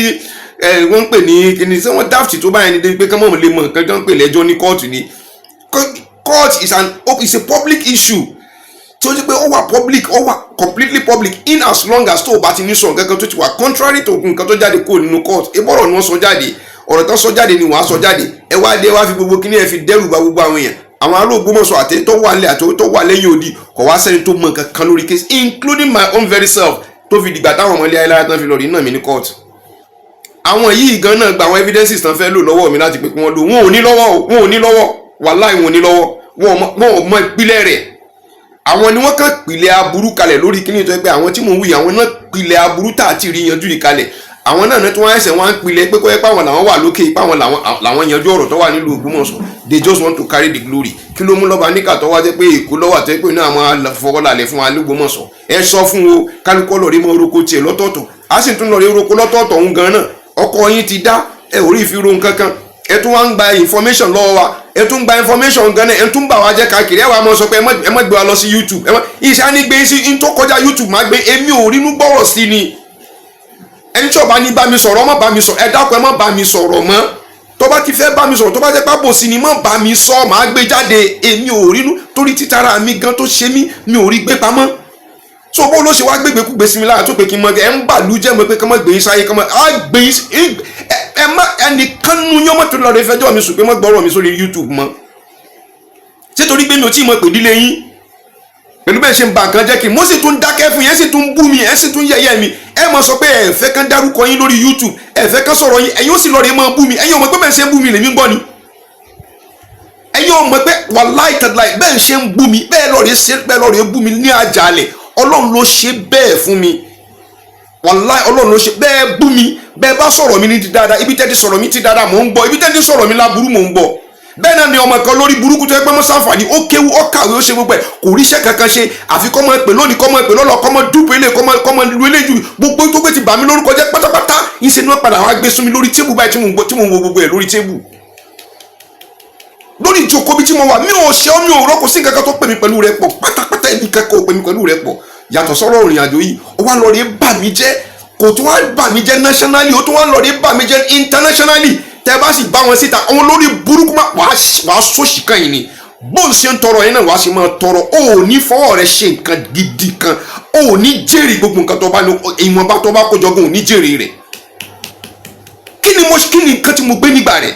wọ́n ń pè ní kìíní? Ṣé wọ́n daft tó báyìí ní pé kán mọ̀ lè mọ nǹkan tó ń pè lẹ́jọ́ ní kóòtù ni? Court is a public issue tí ó jẹ́ pé ó wà public, ó wà completely public, in as long as tó o bá ti ní sọ nǹkan kan tó ti wà contrary to nǹkan tó jáde kúrò nínú court. Ìbọ̀rọ̀ ni wọ́n sọ jáde, ọ̀rọ̀ tó sọ jáde ni wàá sọ jáde. Ẹ wá dé, wá fi gbogbo kíní ẹ fi dẹ́rù bà gbogbo àwọn èèyàn, àwọn ará Ògbómọ̀ṣọ́ àti tó wà lẹ́ àti tó wà lẹ́yìn odi. Kò wá sẹ́ni tó mọ nǹkan kan lórí case, including my own very self, tó fi dìgbà táwọn ọmọ ilé ayélujára tán fi lọ rí náà mi ní court. Àwọn yìí gan náà gba àwọn evidences tán fẹ́ lò lọ́wọ́ mi láti pé kí wọ́n lò. Wọn ò ní lọ́wọ́ o, wọn ò ní lọ́wọ́. Wàláì, wọn ò ní lọ́wọ́. Wọn ò mọ ìpìlẹ̀ rẹ̀. Àwọn ni wọ́n kàn pìlẹ̀ aburú kalẹ̀ lórí kíní tó yẹ pé àwọn tí mò ń wí, àwọn náà pìlẹ̀ aburú tá àti rí yanjú yìí kalẹ̀. Àwọn náà tí wọ́n ẹsẹ̀ wọ́n á pilẹ̀ pé kó yẹ pé àwọn làwọn wà lókè, pé àwọn làwọn yanjú ọ̀rọ̀ tó wà nílùú Ògbómọ̀ṣọ́. They just want to carry the glory. Kí ló mú lọ́ba níkà tó wá jẹ́ pé Èkó lọ́wọ́ àti pé náà àwọn fọwọ́lálẹ̀ fún wa l'Ógbómọ̀ṣọ́? Ẹ sọ fún o, kálukọ́ lọ́ọ́ rí mọ́ orúkọ tiẹ̀ lọ́tọ̀ọ̀tọ̀, á sì tún lọ́ọ́ rí orúkọ lọ́tọ̀ọ̀tọ̀ òun gan náà. Ọkọ yín ti dá ẹ ò rí ìfiro nǹkan kan, ẹ tún wá ń gba information lọ́wọ́ wa. Ẹ tún gba information gan náà, ẹ tún bà wá jẹ́ káàkiri. Ẹ wàá mọ sọ pé ẹ má gbé wa lọ sí YouTube. Ẹ má iṣẹ́ á ní gbé sí n tó kọjá YouTube má gbé. Èmi ò rínú gbọ́rọ̀ sí ni. Ẹni tí ó bá ní bá mi sọ̀rọ̀, má bá mi sọ̀rọ̀. Ẹ dákun, ẹ má bá mi sọ̀rọ̀ mọ́. Tó bá ti fẹ́ bá mi sọ̀rọ̀, tó bá jẹ́ pábò sí ni, má bá mi sọ, má gbé jáde. Èmi ò rínú torí títara mi gan tó ṣe mí, mi ò rí gbé pamọ́. So bó ló ṣe wá gbégbé kú gbé sí mi lára tó pé kí n mọ ẹ ń bàlú jẹ́ mọ́ pé kí n mọ̀ gbé yín sáyé, kí n mọ̀ á gbé yín. Ẹ má ẹnìkan nu yín ọmọ tó lọ rẹ fẹjọ́ mi sùn pé mọ́ gbọ́rọ̀ mi sórí YouTube mọ́. Ṣé torí pé mi ò tí ì mọ̀ pé ìdílé yín pẹ̀lú bẹ́ẹ̀ ṣe ń ba nǹkan jẹ́, kí mo sì tún dákẹ́ fún yẹn, sì tún bú mi, ẹ sì tún yẹ̀yẹ́ mi? Ẹ mọ̀ sọ pé ẹ fẹ́ kán dárúkọ yín lórí YouTube, ẹ fẹ́ kán sọ̀rọ̀ yín, ẹ̀yin ó sì lọ rè mọ́ bú mi. Ẹ̀yin ò mọ̀ pé bẹ́ẹ̀ ṣe ń bú mi lèmi ń gbọ́ ni? Ẹ̀yin ò mọ̀ pé wàláì tàláì bẹ́ẹ̀ ṣe ń bú mi, bẹ́ẹ̀ lọ rè ṣe, bẹ́ẹ̀ lọ rè bú mi ní àjàlẹ̀? Ọlọ́run ló ṣe bẹ́ẹ̀ fún mi. Wàláì, Ọlọ́run ló ṣe bẹ́ẹ̀. Bú mi, bẹ́ẹ̀ bá sọ̀rọ̀ mi ní ti dáadáa, ibi tẹ́ ti sọ̀rọ̀ mi ti dáadáa, mò ń gbọ́. Ibi tẹ́ ti sọ̀rọ̀ mi láburú, mò ń gbọ́. Bẹ́ẹ̀ náà ni ọmọ kan lórí burúkú tó yẹ pé mọ́ sáǹfààní, ó kéwú, ó kàwé, ó ṣe gbogbo ẹ̀, kò ríṣẹ́ kankan ṣe, àfi kọ́ mọ́ pè lónìí, kọ́ mọ́ pè lọ́lọ́, kọ́ mọ́ dúpẹ́ ilé, kọ́ mọ́ lu eléyìí. Gbogbo tó gbé ti bà mí lórúkọ jẹ́ pátápátá, ìṣe ni wọ́n padà wá gbé sún mi lórí table báyìí tí mò ń gbọ́, tí mò ń wo gbogbo ẹ̀ lórí table, lórí ìjókòó bí tí mo wà. Mi ò ṣe ọ́, mi ò rọ́, kò sí nǹkan kan tó pè mí pẹ̀lú rẹ pọ̀ pátápátá. Ẹnì kankan ò pè mí pẹ̀lú rẹ pọ̀ yàtọ̀ sọ́rọ̀ ìrìn àjò yìí. Ó wá lọ rí bà mí jẹ́. Kò tún wá bà mí jẹ́ nationally, ó tún wá lọ rí bà mí jẹ́ internationally. Tẹ́ bá sì bá wọn síta, àwọn lórí burúkú má wàá sòṣì kan yìí ni. Bó ń ṣe ń tọrọ yẹn náà, wàá ṣe máa tọrọ. Ó ò ní fọwọ́ rẹ ṣe nǹkan gidi kan, ó ò ní jèrè gbogbo nǹkan tó bá ní. Ìwọ̀nba tó bá kójọ gan, ò ní jèrè rẹ̀. Kí ni nǹkan tí mo gbé nígbà rẹ̀?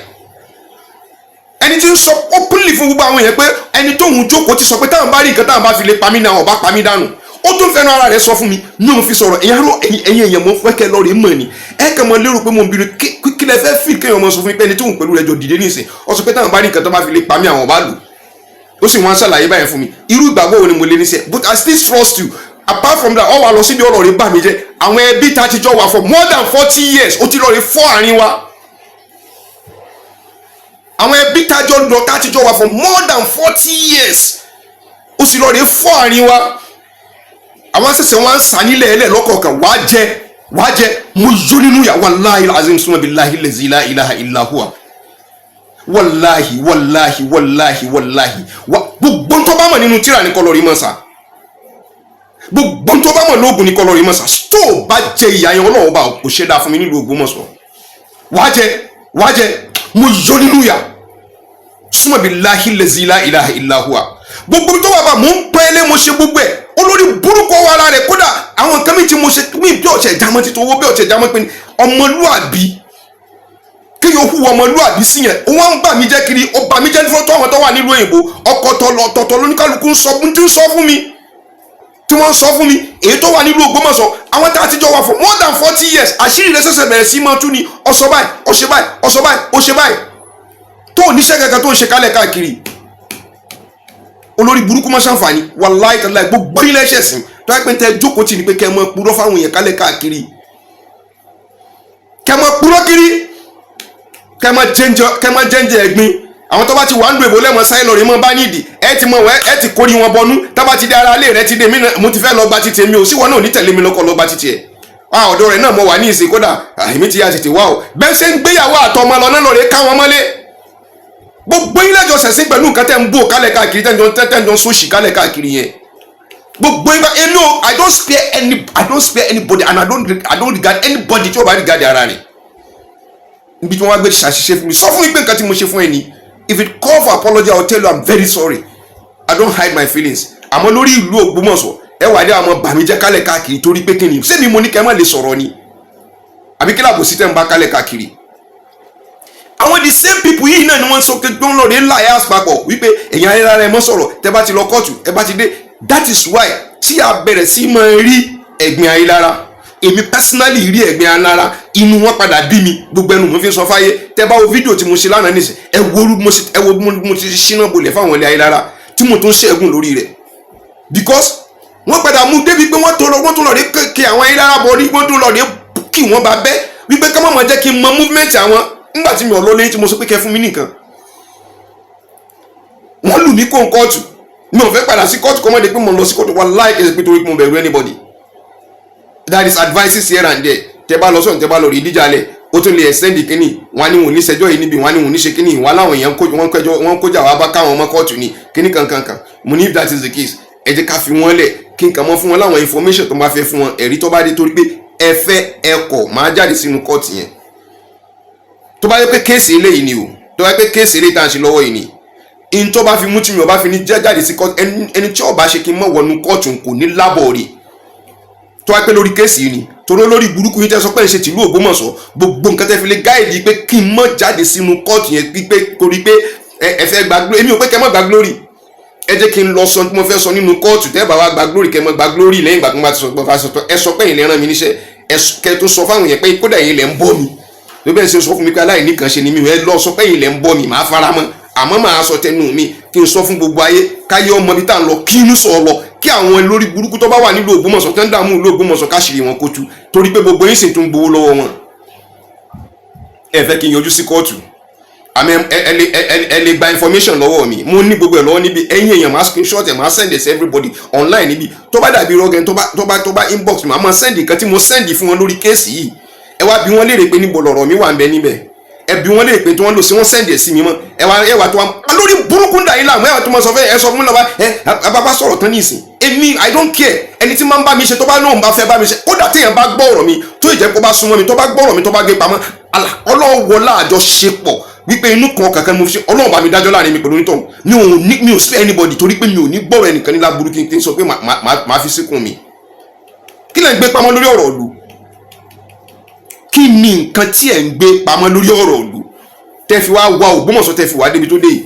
Ẹni tí ń sọ openly fún gbogbo àwọn èèyàn pé ẹni tóun jókòó ti sọ pé táwọn bá rí nǹkan táwọn bá fi lè pa mí náà, ọba pa mí dànù. Ó tún fẹ́ràn ara rẹ̀ sọ fún mi ní òun fi sọ̀rọ̀. Ẹ̀yin arọ, ẹ̀yin èèyàn, mọ̀ fẹ́ kẹ́ lọ́ọ̀rẹ́ mọ̀ ni. Ẹ kàn mọ́ lérò pé mo ń bínú. Kí lẹ fẹ́ fi kéèyàn mọ̀ sọ fún mi pé ẹni tóun pẹ̀lú rẹ̀ jọ dìde nísìn, ó sọ pé táwọn bá rí nǹkan tó bá fi lè pa mí, àwọn ọba lò ó, sì wọ́n ṣàlàyé báyẹn fún mi. Irú ìgbàgbọ́ wo ni mo lè ní sẹ́? But I still trust you. Apart from that, ọ wà lọ síbi ọ̀rọ̀ rẹ̀ bà mí jẹ́. Àwọn ẹbí ta ti jọ wà for more than 40 years, ó ti lọ rí fọ́ àárín wa. Àwọn ẹbí tá jọ lọ, tá ti jọ wà for more than 40 years, ó sì lọ rí fọ́ àárín wa. Àwọn ṣẹ̀ṣẹ̀ wọn ń sà nílẹ̀ ẹlẹ̀ lọ́kọ̀ọ̀kan. Wàá jẹ, wàá jẹ. Mo yó nínú yà. Wàláhi azim, summa billahi lazi la ilaha illa huwa. Wàláhi, wàláhi, wàláhi, wàláhi, gbogbo tó bá mọ̀ nínú tíra ní kọlọ́ọ̀rì mọ̀ sá, gbogbo tó bá mọ̀ lóògùn ní kọlọ́ọ̀rì mọ̀ sá. Tó o bá jẹ ìyá yẹn, Ọlọ́run bá kò ṣe dáa fún mi nílùú Ògbómọ̀ṣọ́. Wàá jẹ, wàá jẹ. Mo yó nínú yà, summa billahi lazi la ilaha illa huwa. Gbogbo tó wà bá mò ń pẹ́ lé, mo ṣe gbogbo ẹ̀, olórí burúkú ọwọ́ ara rẹ̀. Kódà àwọn nǹkan mi tí mo ṣe mí bí ọ̀sẹ̀ jámọ́ títí owó, bí ọ̀sẹ̀ jámọ́ pé ọmọlúàbí, kéèyàn hùwà ọmọlúàbí sí yẹn, ó wá ń bà mí jẹ́ kiri. Ó bà mí jẹ́ fún àwọn tó wà nílùú òyìnbó. Ọkọ̀ tọ̀tọ̀ lóníkàlùkù ń sọ tí ń sọ fún mi. Tí wọ́n sọ fún mi, èyí tó wà nílùú Ògbómọ̀ṣọ́, àwọn tá a ti jọ wà for more than 40 years, àṣírí rẹ̀ ṣẹ̀ṣẹ̀ bẹ̀rẹ̀ sí máa tú ni. Ọ̀sọ̀ báyìí, ọ̀ṣẹ̀ báyìí, ọ̀sọ̀ báyìí, ọ̀ṣẹ̀ báyìí, tó oníṣẹ́ kankan tó ń ṣe kálẹ̀ káàkiri. Olórí burúkú má ṣàǹfààní. Wàláì tàláì, gbogbo ilé ẹ̀ṣẹ̀ sìn tó yẹ pé ń tẹ jókòó tì ní pé kẹ́ ẹ mọ purọ́ fáwọn èèyàn kálẹ̀ káàkiri, kẹ́ ẹ mọ purọ́ kiri, kẹ́ ẹ mọ jẹ́ǹjẹ́ ẹ̀gbin. Àwọn tó bá ti wà ń lo èbó lẹ́mọ̀ sáyé lọ́rọ̀ mọ́ bá nídìí, ẹ ti mọ̀ wẹ́, ẹ ti kórìí wọn bọnú. Tá bá ti dé, ara ilé rẹ ti dé mí náà, mo ti fẹ́ lọ gba títì mi ò sí, wọn náà ò ní tẹ̀lé mi lọ́kọ̀ lọ gba títì ẹ̀. A ọ̀dọ̀ rẹ̀ náà mo wà ní ìsìn, kódà èmi ti yá tètè wá o. Bẹ́ẹ̀ ṣe ń gbéyàwó àtọmọ lọ náà lọ́rẹ̀ ká wọn mọ́lé. Gbogbo yín lẹ́jọ́ sẹ̀sìn pẹ̀lú nǹkan tẹ́ ń bò kálẹ̀ káàkiri, tẹ́ ń jọ sóṣì kálẹ̀ káàkiri yẹn. Gbogbo yín bá èmi o. I don't spare anybody and I don't regard anybody tí ó bá regard ara rẹ̀. Níbi tí wọ́n wá gbé ṣàṣìṣe fún mi, sọ fún mi pé nǹkan tí mo ṣe fún ẹ ni. If it call for apology, I will tell you I'm very sorry. I don't hide my feelings. Àmọ́ lórí ìlú Ògbómọ̀ṣọ́, ẹ wà dé àwọn bàmíjẹ́ kálẹ̀ káàkiri, torí pé kí ni? Ṣé mi mo ní kẹ́ ẹ má lè sọ̀rọ̀ ni, àbí kí làbòsí tẹ́ ń bá kálẹ̀ káàkiri? Àwọn the same people yìí náà ni wọ́n sọ pé wọ́n lọ rí liars papọ̀ wípé èèyàn ayé rárá, ẹ mọ́ sọ̀rọ̀. Tẹ́ bá ti lọ kóòtù, ẹ bá ti dé. That is why tí a bẹ̀rẹ̀ sí máa rí ẹ̀gbin ayélára. Èmi personally rí ẹ̀gbin ayélára, inú wọn padà bí mi. Gbogbo ẹnu mo fi sọ fáyé. Tẹ́ bá wo fídíò tí mo ṣe lánàá nísìn, ẹ wo mo ṣe, ẹ wo bí mo ti ṣínà bolẹ̀ fáwọn ilé ayélára tí mo tún ṣẹ́gun lórí rẹ̀, because wọ́n padà mú débi pé wọ́n tó lọ, wọ́n tún lọ rí kí àwọn ayélára bọ̀ rí, wọ́n tún lọ rí kí wọ́n bá bẹ́ wípé ká má máa jẹ́ kí n mọ movement àwọn. Nígbà tí mi ò lọ lẹ́yìn tí mo sọ pé kẹ́ fún mi nìkan, wọ́n lù mí kó n kóòtù. Mi ò fẹ́ padà sí kóòtù kọ́mọ́dé pé mo lọ sí kóòtù. Wallahi, kì í ṣe pé torí pé mo bẹ̀rù anybody. That is advices here and there. Tẹ bá lọ sọ̀rọ̀, tẹ bá lọ rí ìdíjà lẹ̀, ó tún lè extend kínní. Wọn á ní wọn ò ní ṣẹjọ́ yìí níbi, wọn á ní wọn ò ní ṣe kínní. Wọn láwọn èèyàn wọ́n kẹjọ, wọ́n kójà wá bá káwọn ọmọ kóòtù ní kínní kankankan. Mo ní if that is the case, ẹ jẹ́ ká fi wọ́n lẹ̀, kí n kàn mọ́ fún wọn láwọn information tó máa fẹ́ fún wọn, ẹ̀rí tó bá dé, torí pé ẹ fẹ́ ẹ kọ̀, máa jáde sínú kóòtù yẹn. Tó bá yẹ pé case eléyìí ni o, tó bá yẹ pé case eléyìí tá à ń ṣe lọ́wọ́ yìí ni, in tó bá fi mú tí mi ò bá fi ní jáde sí kóòtù, ẹni tí ó bá ṣe kí n mọ̀ wọnú kóòtù kò ní lábọ̀ rè. Tó wá pé lórí case yìí ni, torí olórí burúkú yín tẹ́ sọ pé ń ṣe tìlú Ògbómọ̀ṣọ́, gbogbo nǹkan tẹ́ fi lè guide pé kí n mọ̀ jáde sínú kóòtù yẹn, pípé torí pé ẹ fẹ́ gba glory. Èmi ò pé kẹ́ mọ̀ gba glory. Ẹ jẹ́ kí n lọ sọ tí mo fẹ́ sọ nínú kóòtù. Tẹ́ bá wá gba glory, kẹ́ mọ̀ gba glory lẹ́yìn ìgbà tó bá ti sọ pé sọ. Ẹ sọ pé ẹ̀yin lẹ rán mi níṣẹ́, ẹ kẹ́ tó sọ fáwọn yẹn pé kódà ẹ̀yin lẹ ń bọ́ mi tó bẹ́ẹ̀ ṣe sọ fún mi pé aláìní kan ṣe ni mi. Ẹ lọ sọ pé ẹ̀yin lẹ ń bọ́ mi, màá fara mọ́, àmọ́ màá sọ tẹnu mi, kí n sọ fún gbogbo ayé, káyé ọmọ ibi tá à ń lọ, kí inú sọ lọ, kí àwọn olórí burúkú tó bá wà nílùú Ògbómọ̀ṣọ́ tó ń dààmú ìlú Ògbómọ̀ṣọ́, káṣírí wọn kó tú, torí pé gbogbo yín sì tún gbowó lọ́wọ́ wọn. Ẹ fẹ́ kí n yọjú sí kóòtù, àmì ẹ lè gba information lọ́wọ́ mi. Mo ní gbogbo ẹ̀ lọ́wọ́ níbi. Ẹ̀yin èèyàn, máa screenshot ẹ̀, máa send it to everybody online níbi. Tó bá dàbí rọ́gẹ̀, tó bá inbox, máa send nǹkan tí mo send fún wọn lórí case yìí. Ẹ wá bí wọ́n léèrè pé níbo lọ̀rọ̀ mi wà ń bẹ níbẹ̀. Ẹ bí wọ́n léèrè pé tí wọ́n lò sí, wọ́n send ẹ̀ sí mi mọ́. Ẹ wá tó wá lórí burúkú ń dà yín láàmú, ẹ wá tó máa sọ fẹ́ ẹ sọ fún mi lọ́ba. Ẹ bá sọ̀rọ̀ tán ní ìsìn, èmi I don't care. Ẹni tí máa ń bá mi ṣe, tó bá náà ń bá fẹ́ bá mi ṣe, kódà téèyàn bá gbọ́ ọ̀rọ̀ mi, tó ìjẹ́ kó bá súnmọ́ mi, tó bá gbọ́ ọ̀rọ̀ mi, tó bá gbé pamọ́, Ọlọ́run wọlá àjọṣepọ̀ wípé inú kan kankan mo fi ṣe, Ọlọ́run bá mi dájọ́ láàrin mi pẹ̀lú onítọ̀hún. Mi ò sí anybody, torí pé mi ò ní gbọ́rọ̀ ẹnìkan ní láburú kí n sọ pé màá fi síkùn mi. Kí lẹ̀ ń gbé pamọ́ lórí ọ̀rọ̀ ìlú? Kí ni nǹkan tí ẹ̀ ń gbé pamọ́ lórí ọ̀rọ̀ ìlú tẹ́ fi wá wá Ògbómọ̀ṣọ́, tẹ́ fi wá débi tó dé yìí?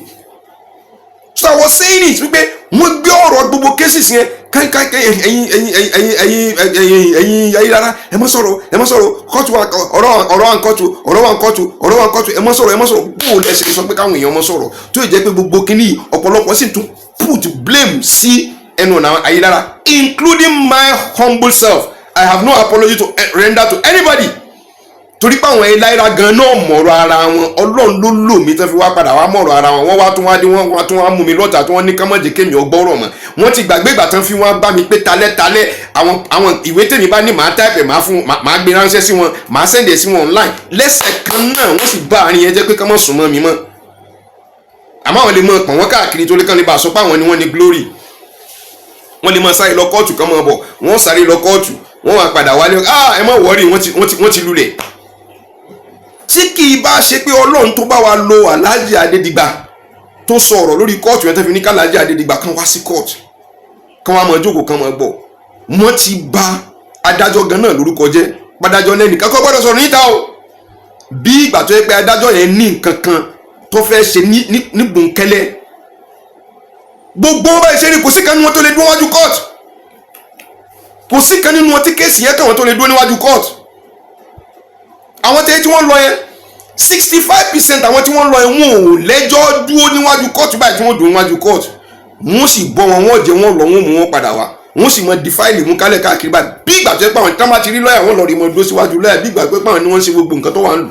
So I was saying it wípé wọ́n gbé ọ̀rọ̀ gbogbo cases yẹn káyíkáyí. Ẹ̀yin ẹ̀yin ẹ̀yin ẹ̀yin ẹ̀yin ẹ̀yin ẹ̀yin rárá, ẹ má sọ̀rọ̀, ẹ má sọ̀rọ̀. Kóòtù wa, ọ̀rọ̀ wa ń kóòtù, ọ̀rọ̀ wa ń kóòtù, ọ̀rọ̀ wa ń kóòtù, ẹ má sọ̀rọ̀, ẹ má sọ̀rọ̀. Bó o lẹ́sẹ̀ sọ pé káwọn èèyàn má sọ̀rọ̀, tó yẹ jẹ́ pé gbogbo kínní, ọ̀pọ̀lọpọ̀ sì tún put blame sí ẹnu ọ̀nà ayélujára, including my humble self. I have no apology to render to anybody, torí pé àwọn ẹláìra gan náà mọ̀rọ̀ ara wọn. Ọlọ́run ló lò mí tán fi wá padà wá mọ̀rọ̀ ara wọn. Wọ́n wá tún wá dé, wọ́n wá tún wá mú mi lọ́tà tí wọ́n ní kánmọ́jẹ kémi ọgbọ́rọ̀ mọ́. Wọ́n ti gbàgbé ìgbà tán fi wọ́n bá mi pé talẹ́talẹ́ àwọn ìwé tèmi bá ní, màá type, màá fún, màá gbé ránṣẹ́ sí wọn, màá send ẹ̀ sí wọn online lẹ́sẹ̀ kan náà. Wọ́n sì bá àárín yẹn jẹ́ pé kán mọ̀ sùn mọ́ mi mọ́. Àmọ́ àwọn lè mọ pọ̀n wọ́n káàkiri, torí kán lè bá a sọ pé àwọn ni wọ́n ní glory. Wọ́n lè mọ sáré lọ kóòtù, kán mọ̀ bọ̀. Wọ́n sáré lọ kóòtù, wọ́n wá padà wálé. Ah, ẹ má worry, wọ́n ti lulẹ̀. Tí kì í bá ṣe pé Ọlọ́run tó bá wa lo Alhaji Adédìgbà tó sọ ọ̀rọ̀ lórí kóòtù yẹn, tó fi ní k'Alhaji Adédìgbà kan wá sí kóòtù, kan wá máa jókòó, kan máa gbọ́, wọ́n ti bà adájọ́ gan náà lórúkọ jẹ́. Adájọ́ lẹ́nìkan kọ́ gbọ́dọ̀ sọ̀rọ̀ níta o. Bí ìgbà tó yẹ pé adájọ́ yẹn ní nǹkan kan tó fẹ́ ṣe ní bòńkẹ́lẹ́, gbogbo bá ṣe ní, kò sí kan ní wọn tó lè dún wájú kóòtù. Kò sí kan nínú wọn tí case yẹn kàn wọ́n tó lè dúró níwájú court. Àwọn tẹ́lẹ̀ tí wọ́n lọ yẹn, 65% àwọn tí wọ́n lọ yẹn, wọn ò lẹ́jọ́ dúró níwájú court báyìí. Tí wọ́n dúró níwájú court, wọ́n sì bọ́ wọn, wọ́n jẹ wọ́n lọ, wọ́n mú wọn padà wá. Wọ́n sì mọ di fáìlì mú kálẹ̀ káàkiri báyìí, bí ìgbà tó yẹ pé àwọn tí wọ́n bá ti rí lọ́ọ̀yà, wọ́n lọ rí mọ dúró síwájú lọ́ọ̀yà, bí ìgbà tó yẹ pé àwọn ni wọ́n ń ṣe gbogbo nǹkan tó wà ń lù.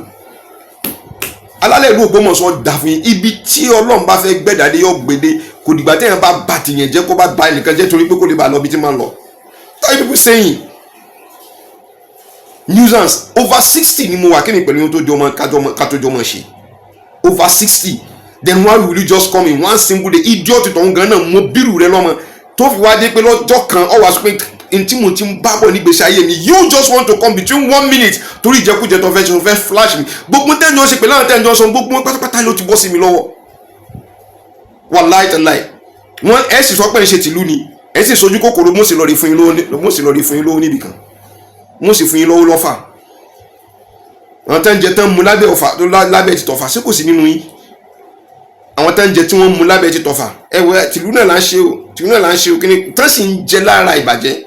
Alálẹ̀ ìlú Ògbómọ̀ṣọ́ dà fún yín. Ibi tí Ọlọ́run bá fẹ́ gbẹ̀dàdé yóò gbèdé. Kò dìgbà téèyàn bá bà tìyẹn jẹ́, kó bá ba ẹnìkan jẹ́, torí pé kó lè bá lọ ibi tí máa ń lọ. Tell people saying nuisance. Over 60 ni mo wà. Kí ni pẹ̀lú yín tó jọmọ kájọ jọmọ ṣe over 60? Then why will you just come in one single day? Idiot tó ń gan náà, mo bírù rẹ lọ́mọ tó fi wá dé pé lọ́jọ́ kan ọ wá sọ pé n tí mo ti ń bá bọ̀ nígbèsí ayé mi, you just want to come between one minute torí ìjẹkújẹ tó fẹ́ ṣe, tó fẹ́ flash mi. Gbogbo tẹ́jọ́ ṣe pẹ̀lú àwọn tẹ́jọ́ sọ, gbogbo wọn pátápátá ló ti bọ́ sí mi lọ́wọ́. Wàláì tàláì, wọ́n ẹ̀ sì sọ pé ń ṣe tìlú ni, ẹ̀ sì sojú kòkòrò. Mo sì lọ rí fún yín lówó, mo sì lọ rí fún yín lówó níbì kan, mo sì fún yín lówó lọ́fà. Àwọn tẹ́ ń jẹ tán mu lábẹ́ ọ̀fà, lábẹ́ ti tọ̀fà, ṣé kò sí nínú yín? Àwọn tẹ́ ń jẹ tí wọ́n mu lábẹ́ ti tọ̀fà, ẹ wẹ, tìlú náà là ń ṣe o, tìlú náà là ń ṣe o. Kíni tán sì ń jẹ lára ìbàjẹ́?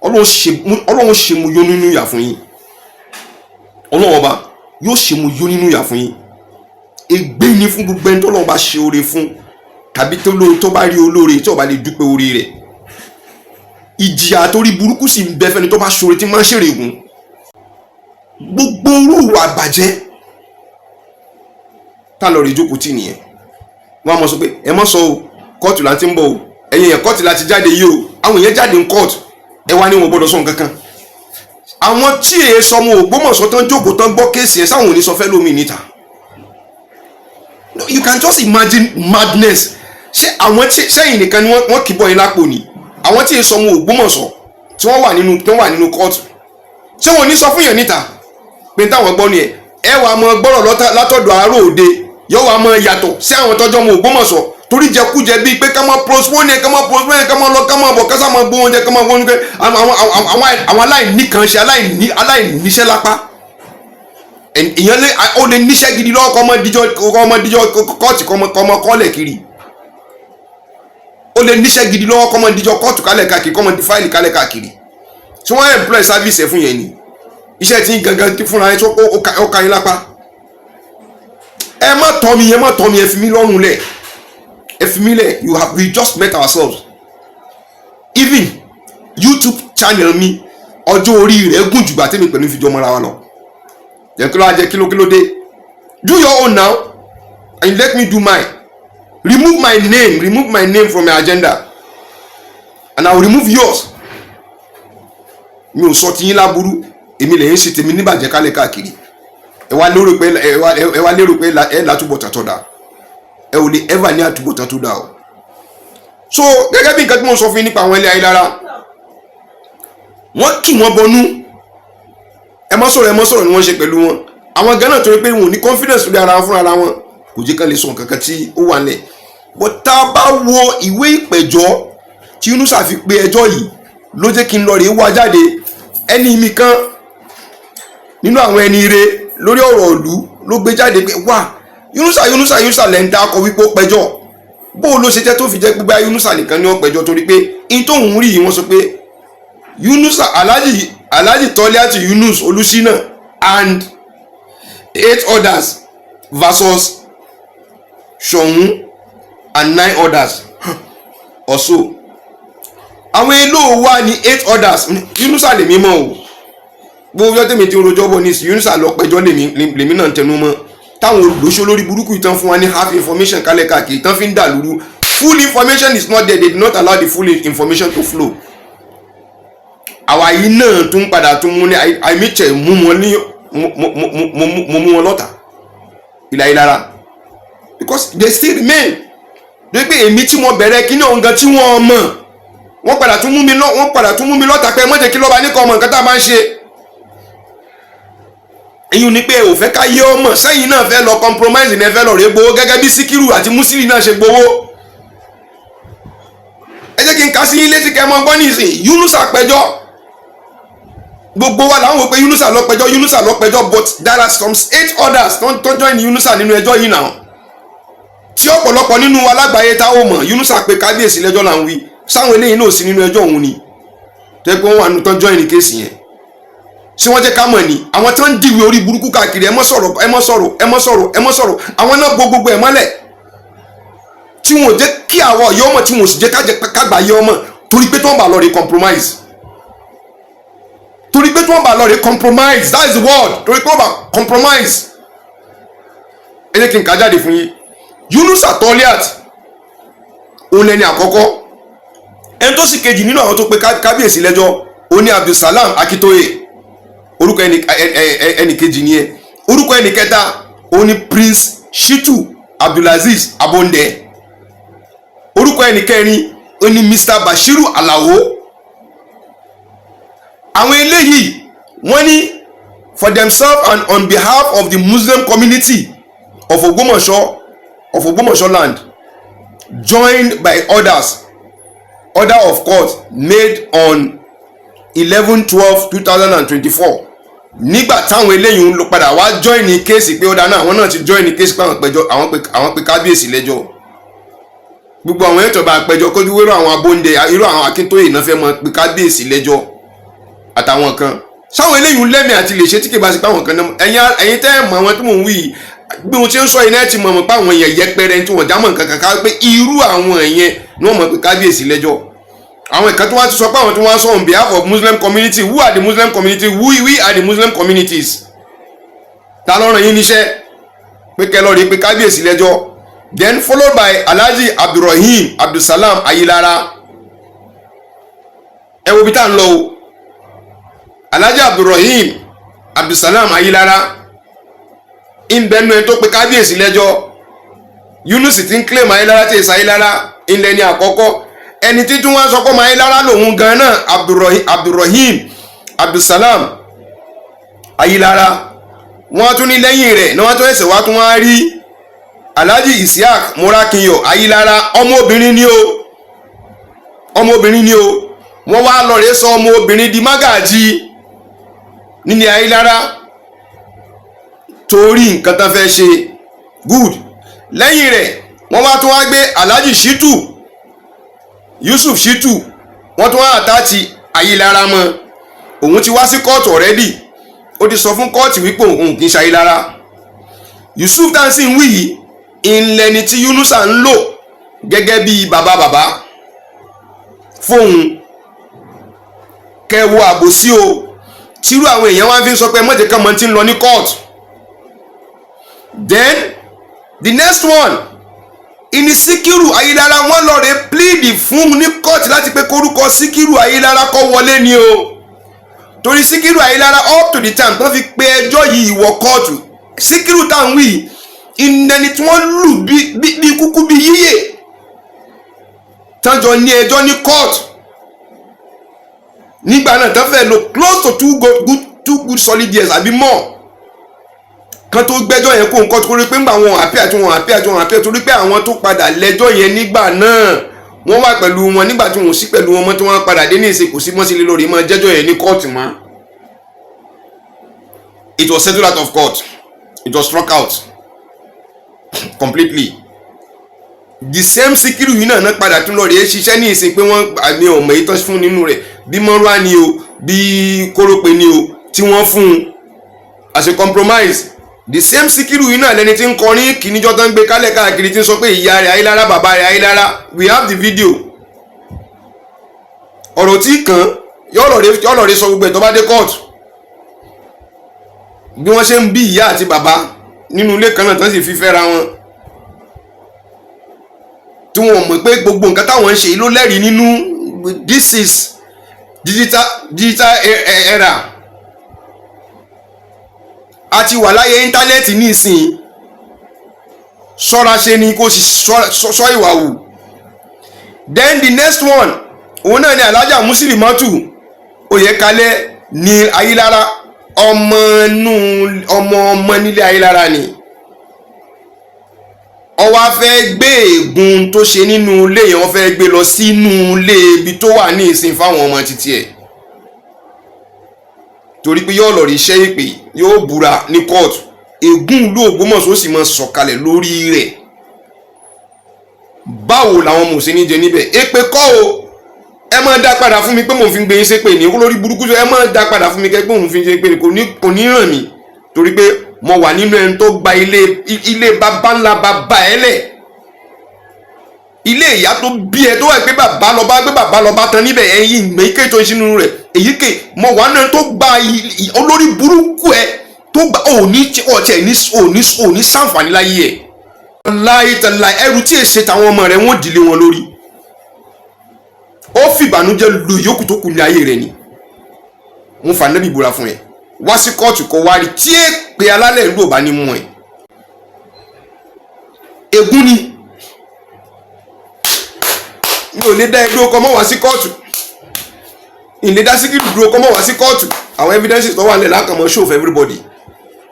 Ọlọ́run ṣe mu yó nínú ìyà fún yín. Ọlọ́run Ọba yóò ṣe mu yó nínú ìyà fún yín. Ègbé ni fún gbogbo ẹni tó lọ́wọ́ bá ṣe oore fún, tàbí tó lóore, tó bá rí olóore, tí ó bá lè dúpẹ́ oore rẹ̀. Ìjìyà àtorí burúkú sì ń bẹ fẹ́ni tó bá ṣoore tí máa ń ṣèrègùn. Gbogbo orú ìwà àbàjẹ́ tá lọ rí jókòó tì nìyẹn. Wọ́n á mọ̀ sọ pé ẹ mọ̀ sọ o, kóòtù láti ń bọ̀ o. Ẹ̀yin èèyàn, kóòtù láti jáde yìí o. Àwọn èèyàn jáde ní kóòtù, ẹ wá ní wọn gbọ́dọ̀ sọ nǹkan kan. Àwọn tí èé sọmọ Ògbómọ̀ṣọ́ tán jókòó tán gbọ́ case yẹn, sáwọn ò ní sọ fẹ́ lómi níta? You can just imagine madness. Ṣé àwọn tí sẹ́yìn nìkan ni wọ́n kì í bọ̀ yín lápò ni? Àwọn tí èé sọmọ Ògbómọ̀ṣọ́ tí wọ́n wà nínú kóòtù, ṣé wọn ò ní sọ fún yẹn níta pé táwọn gbọ́ ni? Ẹ wàá mọ gbọ́rọ̀ látọ̀dọ̀ àárò òde, yóò wàá mọ yàtọ̀ sí àwọn tọ́jọ́ mọ Ògbómọ̀ṣọ́, torí jẹkújẹ bíi pé ká máa postpone ẹ, ká máa postpone ẹ, ká máa lọ, ká máa bọ̀, ká sá máa gbó oúnjẹ, ká máa gbó oúnjẹ. Àwọn aláìní kan ṣe aláìníṣẹ́ lápá. Èèyàn lé, ó lè níṣẹ́ gidi lọ́wọ́, kọ́ ọmọ díjọ́ kóòtù, kọ́ ọmọ kọ́lẹ̀ kiri. Ó lè níṣẹ́ gidi lọ́wọ́, kọ́ ọmọ díjọ́ kóòtù kálẹ̀ káàkiri, kọ́ ọmọ di fáìlì kálẹ̀ káàkiri. Tí wọ́n employ service ẹ̀ fún yẹn ni iṣẹ́ tí ń gangan fúnra yẹn tó ó ka yín lápá. Ẹ má tọ́ mi, ẹ má tọ́ mi. Ẹ fi mí lọ́rùn lẹ̀, ẹ fi mí lẹ̀. You have we just met ourselves. Even YouTube channel mi, ọjọ́ orí rẹ̀ gùn jùgbà tẹ́mi pẹ̀lú ìfijọ́ mọ́ra wa lọ. Jẹ́ kí ló wá jẹ́? Kí ló, kí ló dé? Do your own now and let me do mine. Remove my name, remove my name from my agenda and I will remove yours. Mi ò sọ tiyín láburú, èmi lè ń ṣe tèmi níbàjẹ́ kálẹ̀ káàkiri. Ẹ wá lérò pé ẹ látúbọ̀tán tó dáa. Ẹ ò lè ever ní àtúbọ̀tán tó dáa o. So gẹ́gẹ́ bí nǹkan tí mo sọ fún yín nípa àwọn ilé ayélujára, wọ́n kì wọ́n bọnú. Ẹ má sọ̀rọ̀, ẹ má sọ̀rọ̀ ni wọ́n ṣe pẹ̀lú wọn. Àwọn Ghana, torí pé wọn ò ní confidence lórí ara wọn fúnra ara wọn, kò jẹ́ kán lè sọ nǹkan kan tí ó wà nílẹ̀. But tá a bá wo ìwé ìpẹ̀jọ́ tí Yunusa fi pe ẹjọ́ yìí, ló jẹ́ kí n lọ rèé wá jáde. Ẹni mi kan nínú àwọn ẹni ire lórí ọ̀rọ̀ ìlú ló gbé jáde pé wá, Yunusa, Yunusa, Yunusa lẹ́ ń dákọ̀ wípé ó pẹjọ́. Bó ló ṣe jẹ́ tó fi jẹ́ pé bá Yunusa nìkan ní ó pẹjọ́? Torí pé in tóun rí yìí, wọ́n sọ pé Yunusa, Alhaji Toliatu Yunus Olùsínà and eight others versus Ṣọ̀ún and nine others or so. Àwọn èlò wà ní eight others. Yunusa lèmi mọ̀ o. Gbogbo ọjọ́ tèmi ti ń rojọ́ bọ̀ ní Yunusa lọ pẹjọ́, lèmi náà ń tẹnu mọ́. Táwọn olóṣó lórí burúkú ìtàn fún wa ní half information kálẹ̀ káàkiri, tán fi ń dà lúrú. Full information is not there. They did not allow the full information to flow. Àwa yìí náà tún padà tún mú ní àìmítsẹ̀ mú wọn ní mo mú wọn lọ́tà ìlà ìlara, because they still remain dé pé èmi tí mo bẹ̀rẹ̀ kíní ọ̀hún gan tí wọ́n mọ̀, wọ́n padà tún mú mi lọ́tà pé ẹ má jẹ́ kí lọ́ba ní kọ́ ọmọ nǹkan tá a máa ń ṣe. Èyí ni pé ò fẹ́ ká yé ọmọ sẹ́yìn náà fẹ́ lọ compromise ní ẹ fẹ́ lọ rèé gbowó, gẹ́gẹ́ bí Síkírù àti Musili náà ṣe gbowó. Ẹ jẹ́ kí n kà sí yín létí kẹ́ ẹ mọ gbọ́ nísìn. Yunusa pẹjọ́, gbogbo wa làwọn wò pé Yunusa lọ pẹjọ́, Yunusa lọ pẹjọ́, but there are some eight others tó join Yunusa nínú ẹjọ́ yìí náà, tí ọ̀pọ̀lọpọ̀ nínú wa lágbàáyé táwọn mọ̀. Yunusa pé kábíyèsí lẹ́jọ́ là ń wí, sáwọn eléyìí náà sí nínú ẹjọ́ òun ni. Tẹ́ pé wọ́n wà nínú tán join ní case yẹn, ṣé wọ́n jẹ́ ká mọ̀ ni? Àwọn tó ń dìwé orí burúkú káàkiri, ẹ mọ́ sọ̀rọ̀, ẹ mọ́ sọ̀rọ̀, ẹ mọ́ sọ̀rọ̀, ẹ mọ́ sọ̀rọ̀, àwọn náà bo gbogbo ẹ̀ mọ́lẹ̀ tí wọn ò jẹ́ kí àwọn ọ̀yọ́ mọ̀, tí wọn ò sì jẹ́ kágbà yẹ ọmọ, torí pé tí wọ́n bá lọ rí compromise, torí pé tí wọ́n bá lọ rí compromise, that is the word, torí pé wọ́n bá compromise. Ẹ jẹ́ kí n kà jáde fún yín. Yunusa Toliat, òun lẹni àkọ́kọ́. Ẹni tó sì kejì nínú àwọn tó pe kábíyèsí lẹ́jọ́, òun ni Abdulsalam Akitoye. Orúkọ ẹni kejì ni ẹ. Orúkọ ẹni kẹta, òun ni Prince Shitu Abdulaziz Abonde. Orúkọ ẹni kẹrin, òun ni Mr Bashiru Alao. Àwọn eléyìí, wọ́n ní for themselves and on behalf of the Muslim community of Ogbomoso land, joined by others, order of court made on 11/12/2024. Nígbà táwọn eléyìí ń lọ padà wá join ní case pé ó dáná, àwọn náà ti join ní case pé àwọn pẹjọ́, àwọn pe kábíyèsí lẹ́jọ́. Gbogbo àwọn ètò bá pẹjọ́ kójú wérò, àwọn Abóńdé, irú àwọn Akíntóyè náà fẹ́ mọ pe kábíyèsí lẹ́jọ́ àtàwọn kan. Sáwọn eléyìí ń lẹ́mìí àti lè ṣe tí kì bá ṣe pé àwọn kan náà. Ẹ̀yin tẹ́ ẹ̀ mọ̀ àwọn tí mò ń wí yìí, bí mo ṣe ń sọ iná, ẹ̀ ti mọ̀ mọ̀ pé àwọn èèyàn yẹpẹrẹ tí wọ́n jámọ̀ nǹkan kan ká pé irú àwọn èèyàn ni wọ́n mọ̀ pé kábíyèsí lẹ́jọ́. Àwọn ìkan tó wá ti sọ pé àwọn tí wọ́n sọ on behalf of Muslim community. Who are the Muslim community? We are the Muslim communities? Ta ló rán yín níṣẹ́ pé kẹ́ lọ rí pé kábíyèsí lẹ́jọ́? Then followed by Alhaji Abdulrahim Abdulsalam Ayilara. Ẹ wo bí tá à ń lọ o. Alhaji Abdulrahim Abdulsalam Ayilara ìbẹnu ẹ tó pe kábíyèsí lẹ́jọ́. Yunus ti ń claim Ayilara tí èsì Ayilara ilẹ̀ ní àkọ́kọ́. Ẹni tí tún wá sọ pé ọmọ Ayilara lòun gan náà, Abdulrahim Abdulsalam Ayilara, wọ́n tún ní lẹ́yìn rẹ̀ ní wọ́n tún ẹsẹ̀ wá tún wá rí Alhaji Isiaq Morakinyo Ayilara. Ọmọbìnrin ni o, ọmọbìnrin ni o. Wọ́n wá lọ rẹ̀ sọ ọmọbìnrin di mágàjí nílé Ayilara torí nǹkan tán fẹ́ ṣe. Good. Lẹ́yìn rẹ̀, wọ́n wá tún wá gbé Alhaji Shitu Yusuf Shitu, wọ́n tún wá attach Ayilara mọ́. Òun ti wá sí kóòtù already, ó ti sọ fún kóòtù wípé òun kì í ṣe Ayilara. Yusuf tansi ń wí yìí, ìlẹni tí Yunusa ń lò gẹ́gẹ́ bí bàbá bàbá fóun. Kẹwo àbòsí o, tírú àwọn èèyàn wá fi ń sọ pé mọ̀jẹ̀ kan mọ̀ tí ń lọ ní court. Then the next one, ìní Síkírù Ayélára. Wọ́n lọ rè plead fún ní court láti pé kórúkọ Síkírù Ayélára kó wọlé ni o, torí Síkírù Ayélára, up to the time tó fi pe ẹjọ́ yìí wọ kóòtù, Síkírù táwọn wí ìnẹni tí wọ́n lù bí kúkú bí yíyè tánjọ ní ẹjọ́ ní court nígbà náà, tán fẹ́ lò close to 2 good solid years àbí more kan tó gbẹ́jọ́ yẹn kó nǹkan, torí pé ńgbà wọn àpẹ́ àti wọn àpẹ́ àti wọn àpẹ́, torí pé àwọn tó padà lẹ́jọ́ yẹn nígbà náà, wọ́n wà pẹ̀lú wọn nígbà tí wọ́n sí pẹ̀lú wọn mọ́, tí wọ́n padà dé ní ìsìn, kò sí mọ́sílẹ̀ lórí mọ́ jẹ́jọ́ yẹn ní kóòtù mọ́. It was settled out of court, it was struck out completely. The same Síkírù yìí náà padà tún lọ rèé ṣiṣẹ́ ní ìsìn pé wọ́n àmì ọ̀mọ̀ èyí tó fún nínú rẹ̀, bí mọ́rúwá ni o, bí kórópè ni o, tí wọ́n fún un as a compromise. The same Síkírù yìí náà lẹni tí ń kọrin kìíníjọ́ tó ń gbé kálẹ̀ káàkiri, tí ń sọ pé ìyá rẹ̀ Ayélára, bàbá rẹ̀ Ayélára. We have the video. Ọ̀rọ̀ tí kàn yọ̀ọ̀lọ̀ rẹ̀ sọ gbogbo ẹ̀ tó bá dé court, bí wọ́n ṣe ń bí ìyá àti bàbá nínú ilé kan náà tán sì fi fẹ́ra wọn, tí wọ́n mọ̀ pé gbogbo nǹkan táwọn ń ṣe ló lẹ́rìí nínú. This is digital era. A ti wà láyé íńtánẹ́ẹ̀tì nísìnyí. Ṣọ́ra ṣe ni kó sì sọ ìwà wù. Then the next one, òun náà ni Alhaja Muslimatu Oyèkalẹ̀ ní Ayélára. Ọmọ inú ọmọ ọmọ nílé Ayélára ni. Ó wá fẹ́ gbé ègún tó ṣe nínú ilé yẹn, wọ́n fẹ́ gbé lọ sínú ilé ibi tó wà ní ìsìn fáwọn ọmọ títí ẹ̀, torí pé yóò lọ rí iṣẹ́ ìpè, yóò búra ní kóòtù, ègún ìlú Ògbómọ̀ṣọ́ sì máa sọ̀kalẹ̀ lórí rẹ̀. Báwo làwọn mùsùlùmí jẹ níbẹ̀? Èpè kọ́ o. Ẹ máa dá padà fún mi pé mò ń fi gbé yín ṣépè ní olórí burúkú. Ẹ máa dá padà fún mi kẹ́ pé òun fi ṣépè ní. Kò ní ràn mí, torí pé mo wà nínú ẹni tó gba ilé, ilé bàbá ńlá bàbá ẹ lẹ̀, ilé ìyá tó bí ẹ, tó wà pé bàbá lọ bá gbé, bàbá lọ bá tán níbẹ̀. Ẹ̀yin ìgbẹ́kẹ̀ tó ń sínú rẹ̀ èyíkè, mo wà nínú ẹni tó gba olórí burúkú ẹ tó gba òní ọ̀tẹ̀ ní òní òní sàǹfààní láyé ẹ̀. Láyé tẹ̀lá ẹrù tí èsè tàwọn ọmọ rẹ̀, wọ́n dìlé wọn lórí. Ó fìbànújẹ́ lu ìyókù tó kù ní ayé rẹ̀ ni. Mo fà nẹ́bí ìbúra fún ẹ, wá sí kóòtù kó wá rí tí èpè alálẹ̀ ìlú ò bá ní mú ẹ. Ègún ni. Mi ò lè dá ẹ dúró kọ́ mọ́ wá sí kóòtù. Ìlè dá Síkírù dúró kọ́ mọ́ wá sí kóòtù. Àwọn evidences tó wà nílẹ̀ lákàmọ́ show for everybody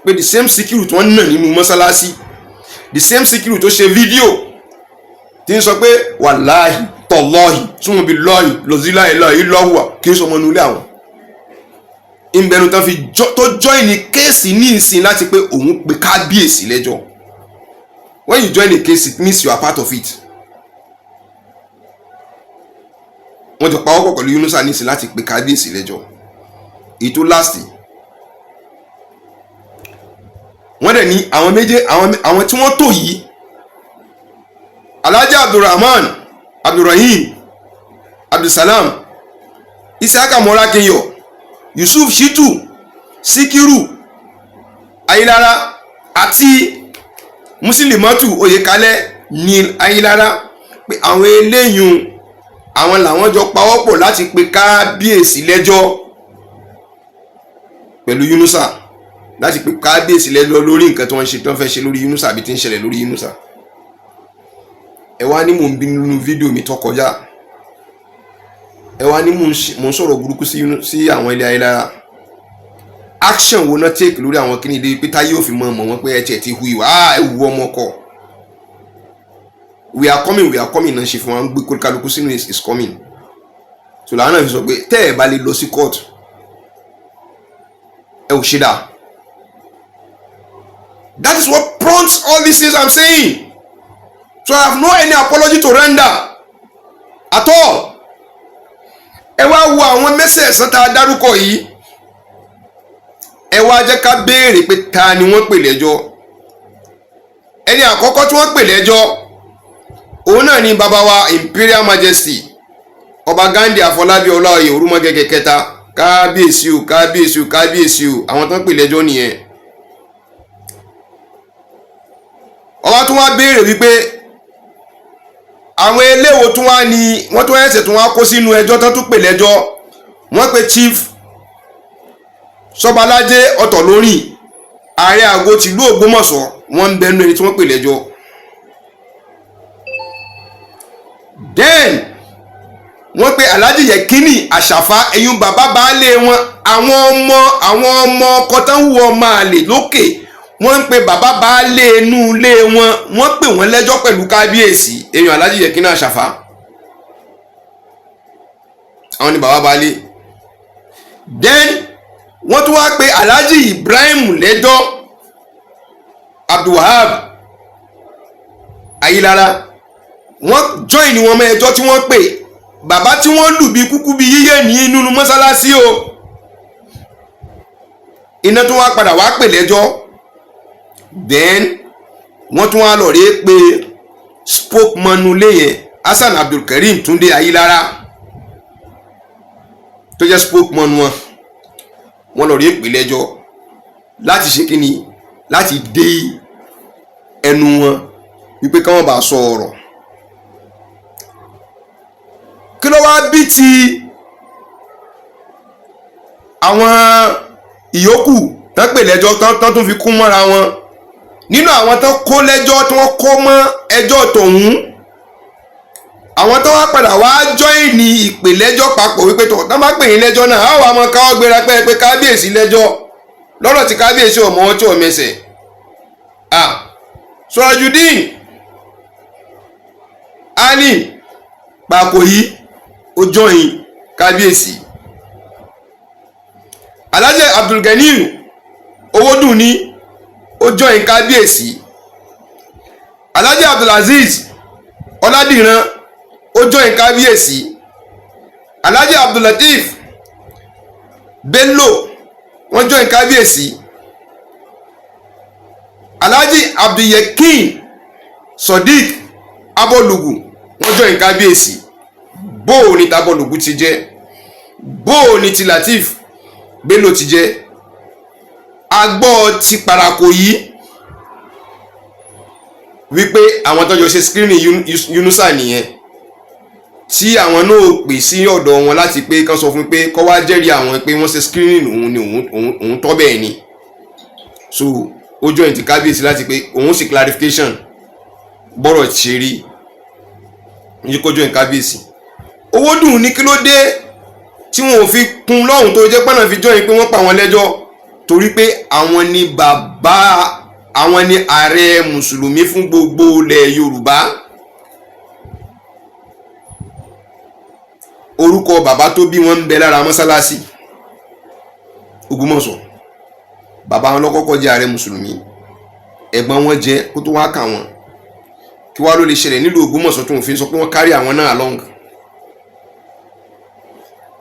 pé the same Síkírù tí wọ́n nà nínú mọ́sálásí, the same Síkírù tó ṣe fídíò tí ń sọ pé wàláhì tọ̀lọ́hì súnmọ́ bí lọ́hì lọ́síláìláì lọ́hùwà kí n sọmọ nulẹ̀, àwọn ìbẹ̀rù tán fi tó join ní case ní ìsìn láti pé òun pe kábíyèsí lẹ́jọ́. When you join a case, it means you are part of it. Wọ́n jọ pawọ́pọ̀ pẹ̀lú Yunusa ní ìsìn láti pe kábíyèsí lẹ́jọ́. Èyí tó last, wọ́n dẹ̀ ní àwọn méje, àwọn tí wọ́n tò yìí: Alhaji Abdulrahman Abdulrahim Abdulsalam, Isiaka Morakinyo, Yusuf Shitu, Sikiru Ayilara àti Muslimatu Oyekalẹ ní Ayilara, pé àwọn eléyìí, àwọn làwọn jọ pawọ́pọ̀ láti pe kábíyèsí lẹ́jọ́ pẹ̀lú Yunusa, láti pe kábíyèsí lẹ́jọ́ lórí nǹkan tí wọ́n ṣe, tí wọ́n fẹ́ ṣe lórí Yunusa àbí tí ń ṣẹlẹ̀ lórí Yunusa. Ẹ wá ní mò ń bínú nínú fídíò mi tó kọjá. Ẹ wá ní mò ń sọ̀rọ̀ burúkú sí àwọn ilé ayélujára. Action wo náà take lórí àwọn kíní dé pé táyé òfin mọ̀ mọ̀ wọ́n pé ẹ tiẹ̀ ti hu ìwà ẹ wù ọmọ kọ? We are coming, we are coming náà ṣe fún wa, ń gbé kálukú sínú is coming. So làwọn náà fi sọ pé tẹ́ ẹ bá lè lọ sí court, ẹ ò ṣe dáa. That is what prompts all these things I'm saying. So I have no any apology to render at all. Ẹ wá wo àwọn mẹ́sẹ̀ẹ̀sán tá a dárúkọ yìí. Ẹ wá jẹ́ ká béèrè pé ta ni wọ́n pè lẹ́jọ́? Ẹni àkọ́kọ́ tí wọ́n pè lẹ́jọ́, òun náà ni bàbá wa, Imperial Majesty Ọba Ghandi Àfọlábí Ọláoyè Orúmọgẹ́gẹ́ kẹta. Kábíyèsí o, kábíyèsí o, kábíyèsí o. Àwọn tó ń pè lẹ́jọ́ nìyẹn. Ọba tún wá béèrè wípé àwọn eléwo tún wá ní wọ́n tún ẹsẹ̀ tún wá kó sínú ẹjọ́ tó tún pè lẹ́jọ́. Wọ́n pe Chief Sọbalájé Ọ̀tọ̀lórìn, ààrẹ àgọ́ tìlú Ògbómọ̀ṣọ́. Wọ́n ń bẹnu ẹni tí wọ́n pè lẹ́jọ́. Then wọ́n pe Alhaji Yekini Àṣàfà, ẹ̀yìn bàbá baálé wọn, àwọn ọmọ ọkọ tán wù ọmọ àlè lókè. Wọ́n ń pe bàbá baálé inú ilé wọn, wọ́n pè wọ́n lẹ́jọ́ pẹ̀lú kábíyèsí. Èèyàn Alhaji Yekini Àṣàfà, àwọn ni bàbá baálé. Then wọ́n tún wá pe Alhaji Ibrahim lẹ́jọ́, Abdulwahab Ayilara. Wọ́n join wọn mọ́ ẹjọ́ tí wọ́n pè bàbá tí wọ́n lù bí kúkú bí yíyé ní inú mọ́sálásí o. Iná tó wá padà wá pè lẹ́jọ́. Then wọ́n tún wá lọ rí pé spokesman ilé yẹn, Hasan Abdulkareem Túndé Ayilara, tó jẹ́ spokesman wọn, wọ́n lọ rí pè lẹ́jọ́ láti ṣe kíni, láti dé ẹnu wọn wípé káwọn bá sọ ọ̀rọ̀. Kí ló wá bí ti àwọn ìyókù tán pè lẹ́jọ́, tán tún fi kún mọ́ra wọn nínú àwọn tán kó lẹ́jọ́, tí wọ́n kó mọ́ ẹjọ́ tòun, àwọn tó wá padà wá join ní ìpè lẹ́jọ́ papọ̀ wípé tó tán bá pè yín lẹ́jọ́ náà, á wà mọ́ káwọ́ gbéra pé pé kábíyèsí lẹ́jọ́ lọ́rọ̀ tí kábíyèsí ò mọ tí ò mẹsẹ̀. Ah, Surajudeen Ali Pàkòyí, ó join kábíyèsí. Alhaji Abdulganiyu Owódùnní, ó join kábíyèsí. Alhaji Abdulaziz Ọládìran, ó join kábíyèsí. Alhaji Abdulateef Bello, wọ́n join kábíyèsí. Alhaji Abdulyekin Sodiq Abọ́lùgù, wọ́n join kábíyèsí. Bóò ní tAbọ́lùgù ti jẹ́? Bóò ní ti Lateef Bello ti jẹ́? Agbọ́ ti parako yìí wípé àwọn tó jọ ṣe screening Yunusa nìyẹn, tí àwọn náà pè sí ọ̀dọ̀ wọn láti pé kán sọ fún pé kó wá jẹ́rìí àwọn pé wọ́n ṣe screening òun ni òun tọ́ bẹ́ẹ̀ ni. So ó join ti kábíyèsí láti pé òun sì clarification bọ́rọ̀ ṣe rí ní kó join kábíyèsí. Owó dùn ní kí ló dé tí wọn ò fi kún lọ́hùn tó jẹ́ pọ́nà fi join pé wọ́n pa àwọn lẹ́jọ́, torí pé àwọn ni bàbá, àwọn ni ààrẹ mùsùlùmí fún gbogbo ilẹ̀ Yorùbá. Orúkọ bàbá tó bí wọn ń bẹ lára mọ́sálásí Ògbómọ̀ṣọ́. Bàbá wọn lọ́kọ́kọ́ jẹ́ ààrẹ mùsùlùmí, ẹ̀gbọ́n wọn jẹ́ kó tó wá kà wọ́n. Kí wá ló lè ṣẹlẹ̀ nílùú Ògbómọ̀ṣọ́ tó ń fi sọ pé wọ́n carry àwọn náà along?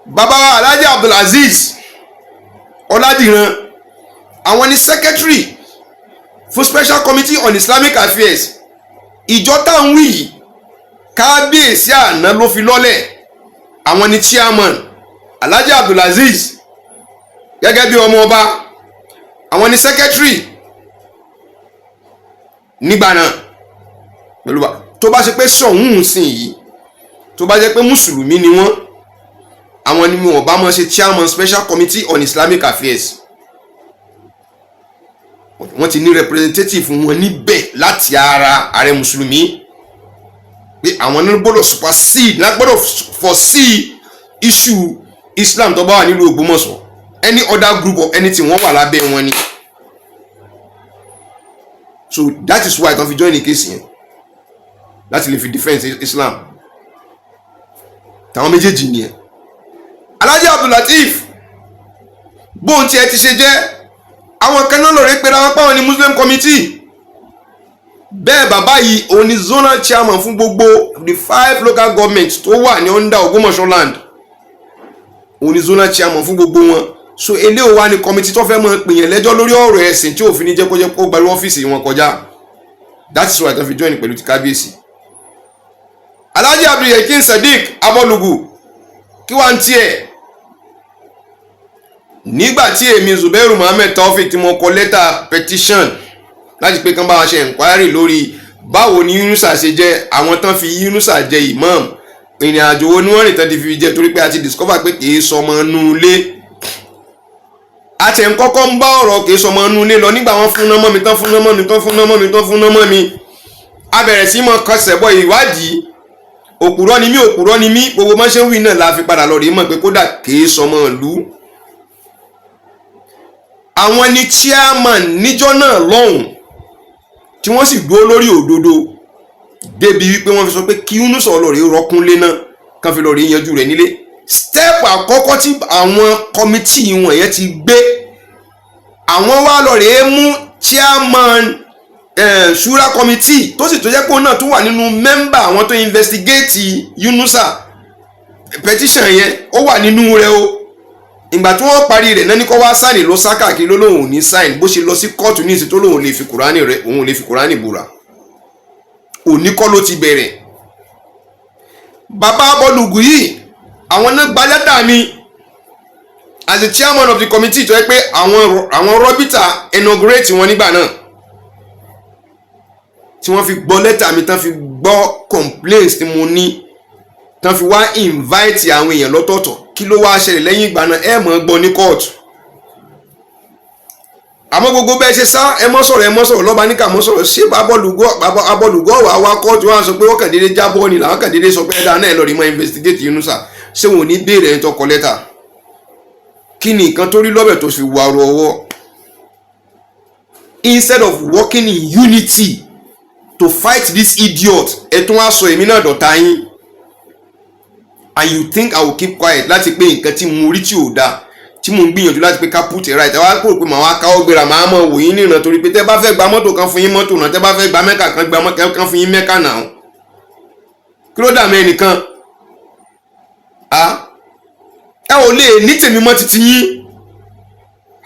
Bàbá wa Alhaji Abdulazeez Ọládìran, àwọn ni secretary fún Special Committee on Islamic Affairs. Ìjọ táwọn wí yìí, kábíyèsí àná ló fi lọ́lẹ̀. Àwọn ni chairman. Alhaji Abdulazeez, gẹ́gẹ́ bí ọmọ ọba, àwọn ni secretary nígbà náà. Pẹ̀lú wa tó bá ṣe pé sọ̀hún sìn yìí, tó bá jẹ́ pé mùsùlùmí ni wọ́n, àwọn ni wọn bá mọ̀ ṣe chairman Special Committee on Islamic Affairs. Wọ́n ti ní representative wọn níbẹ̀ láti ara ààrẹ mùsùlùmí, pé àwọn náà gbọ́dọ̀ supersede, náà gbọ́dọ̀ foresee issue Islam tó bá wà nílùú Ògbómọ̀ṣọ́. Any other group of anything, wọ́n wà lábẹ́ wọn ni. So that is why tán fi join the case yẹn, láti lè fi defence Islam. Tàwọn méjèèjì nìyẹn. Alhaji Abdulateef, bóun tiẹ̀ ti ṣe jẹ́, àwọn kan náà lọ́ọ̀rẹ́ pera wọn páwọn ní Muslim committee. Bẹ́ẹ̀ bàbá yìí, òun ni zonal chairman fún gbogbo the five local governments tó wà ní under Ògbómọ̀ṣọ́ land. Òun ni zonal chairman fún gbogbo wọn. So eléyìí wà ní committee tó fẹ́ mọ̀ pèyàn lẹ́jọ́ lórí ọ̀rọ̀ ẹ̀sìn tí òfin ní jẹ́ kó jẹ́ kó gbalú ọ́fíìsì wọn kọjá. That is why tó fi join pẹ̀lú ti kábíyèsí. Alhaji Abdulyakin Sadiq Abọ́lùgù, kí wàá ń tiẹ̀? Nígbà tí èmi Zubairu Muhammed Taofik, tí mo kọ lẹ́tà petition láti pé kán bá wa ṣe enquiry lórí báwo ni Yunusa ṣe jẹ́, àwọn tán fi Yunusa jẹ imam, ìrìn àjò wo ni wọ́n rìn tán ti fi jẹ, torí pé a ti discover pé kì í sọmọ inú ilé. A ti ń kọ́kọ́ ń bá ọ̀rọ̀ kì í sọmọ inú ilé lọ. Nígbà wọn fún náà mọ́ mi tán, fún náà mọ́ mi tán, fún náà mọ́ mi tán, fún náà mọ́ mi, a bẹ̀rẹ̀ sí mọ́ kọsẹ̀ bọ ìwádìí. Òpùrọ́ ni mí, òpùrọ́ ni mí. Gbogbo mọ́ṣẹ́ wí náà la fi padà lọ rí mọ̀ pé kódà kì í sọmọ ìlú. Àwọn ni chairman níjọ́ náà lọ́hùn, tí wọ́n sì dúró lórí òdodo débi wípé wọ́n fi sọ pé kí Yunusa lọ rí rọ́kúnlé náà, kán fi lọ rí yanjú rẹ̀ nílé. Step àkọ́kọ́ tí àwọn committee wọn yẹn ti gbé, àwọn wá lọ rèé mú chairman shura committee, tó sì tó jẹ́ pé òun náà tó wà nínú member àwọn tó investigate Yunusa petition yẹn, ó wà nínú rẹ̀ o. Ìgbà tí wọ́n parí rẹ̀ náà ní kó wá sign, ló sá káàkiri, ló lóun ò ní sign. Bó ṣe lọ sí kóòtù ní ìsìn tó lóun lè fi kùránì rẹ̀, òun ò lè fi kùránì búra. Òní kọ́ ló ti bẹ̀rẹ̀. Bàbá Abọ́lùgù yìí, àwọn náà gba lẹ́tà mi as the chairman of the committee, tó yẹ pé àwọn rọ́bìtà inaugurate wọn nígbà náà, tí wọ́n fi gbọ́ lẹ́tà mi tán, fi gbọ́ complaints tí mo ní tán, fi wá invite àwọn èèyàn lọ́tọ̀ọ̀tọ̀. Kí ló wá ṣẹlẹ̀ lẹ́yìn ìgbà náà? Ẹ mọ̀ ọ́ gbọ́ ní kóòtù. Àmọ́ gbogbo bẹ́ẹ̀ ṣe sá, ẹ mọ́ sọ̀rọ̀, ẹ mọ́ sọ̀rọ̀, lọ́ba ní ká mọ́ sọ̀rọ̀. Ṣé Abọ́lùgọ́ wà wá kóòtù wá sọ pé wọ́n kàn déédéé jábọ́ ni, làwọn kàn déédéé sọ pé ẹ̀dá náà ẹ lọ rí mọ́ investigate Yunusa? Ṣé wọn ò ní béèrè ẹni tó kọ lẹ́tà, kí ni nǹkan tó rí lọ́bẹ̀ tó fi wà ru ọwọ́? Instead of working in unity to fight this idiot, ẹ tún wá sọ èmi náà dọ̀tá yín, and you think I will keep quiet láti pé nǹkan tí mo rí tí ò dáa, tí mo ń gbìyànjú láti pé ká put it right? Ẹ wá kúrò pé màá wá káwọ́ gbéra, màá mọ̀ wò yín níran, torí pé tẹ́ bá fẹ́ gba mọ́tò kan, fún yín mọ́tò náà. Tẹ́ bá fẹ́ gba mẹ́kà kan, gba mọ́tò kan, fún yín mẹ́kà náà. Kí ló dà mí ẹnìkan? A Ẹ ò lè ní tèmi mọ́ títí yín.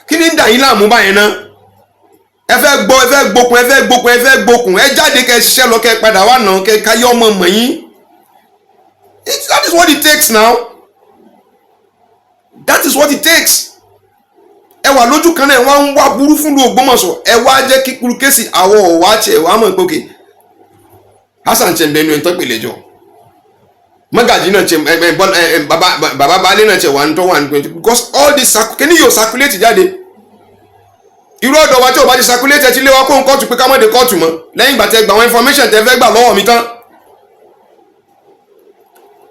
Kí ni ń dà yín láàmú báyẹn náà? Ẹ fẹ́ gbọ́, ẹ fẹ́ gbókun, ẹ fẹ́ gbókun, ẹ fẹ́ gbókun. Ẹ jáde, kẹ́ ṣiṣẹ́ lọ, kẹ́ padà wà náà, kẹ́ káyọ́ ọmọ mọ̀ yín. That is what it takes now. That is what it takes. Ẹ wà lójú kan náà, ẹ wá ń wá burú fún lu Ògbómọ̀ṣọ́. Ẹ wá jẹ́ kíkúrú case àwọ̀ ọ̀wá tiẹ̀ wá mọ̀ pé òkè Hasan tiẹ̀ ń bẹnu ẹ̀ ń tọ́ pèlè jọ mọ́gàjì náà tiẹ̀ ẹ ẹ ẹ bàbá bàbá baálé náà tiẹ̀ wà ń tọ́ wà ní 20, because all this kíní yóò circulate jáde. Irú ọ̀dọ̀ wa tí o bá ti circulate, ẹ ti lé wa kó ń kóòtù pé ká má dé kóòtù mọ́ lẹ́yìn ìgbà tẹ gbà àwọn information tẹ fẹ́ gbà lọ́wọ́ mi tán.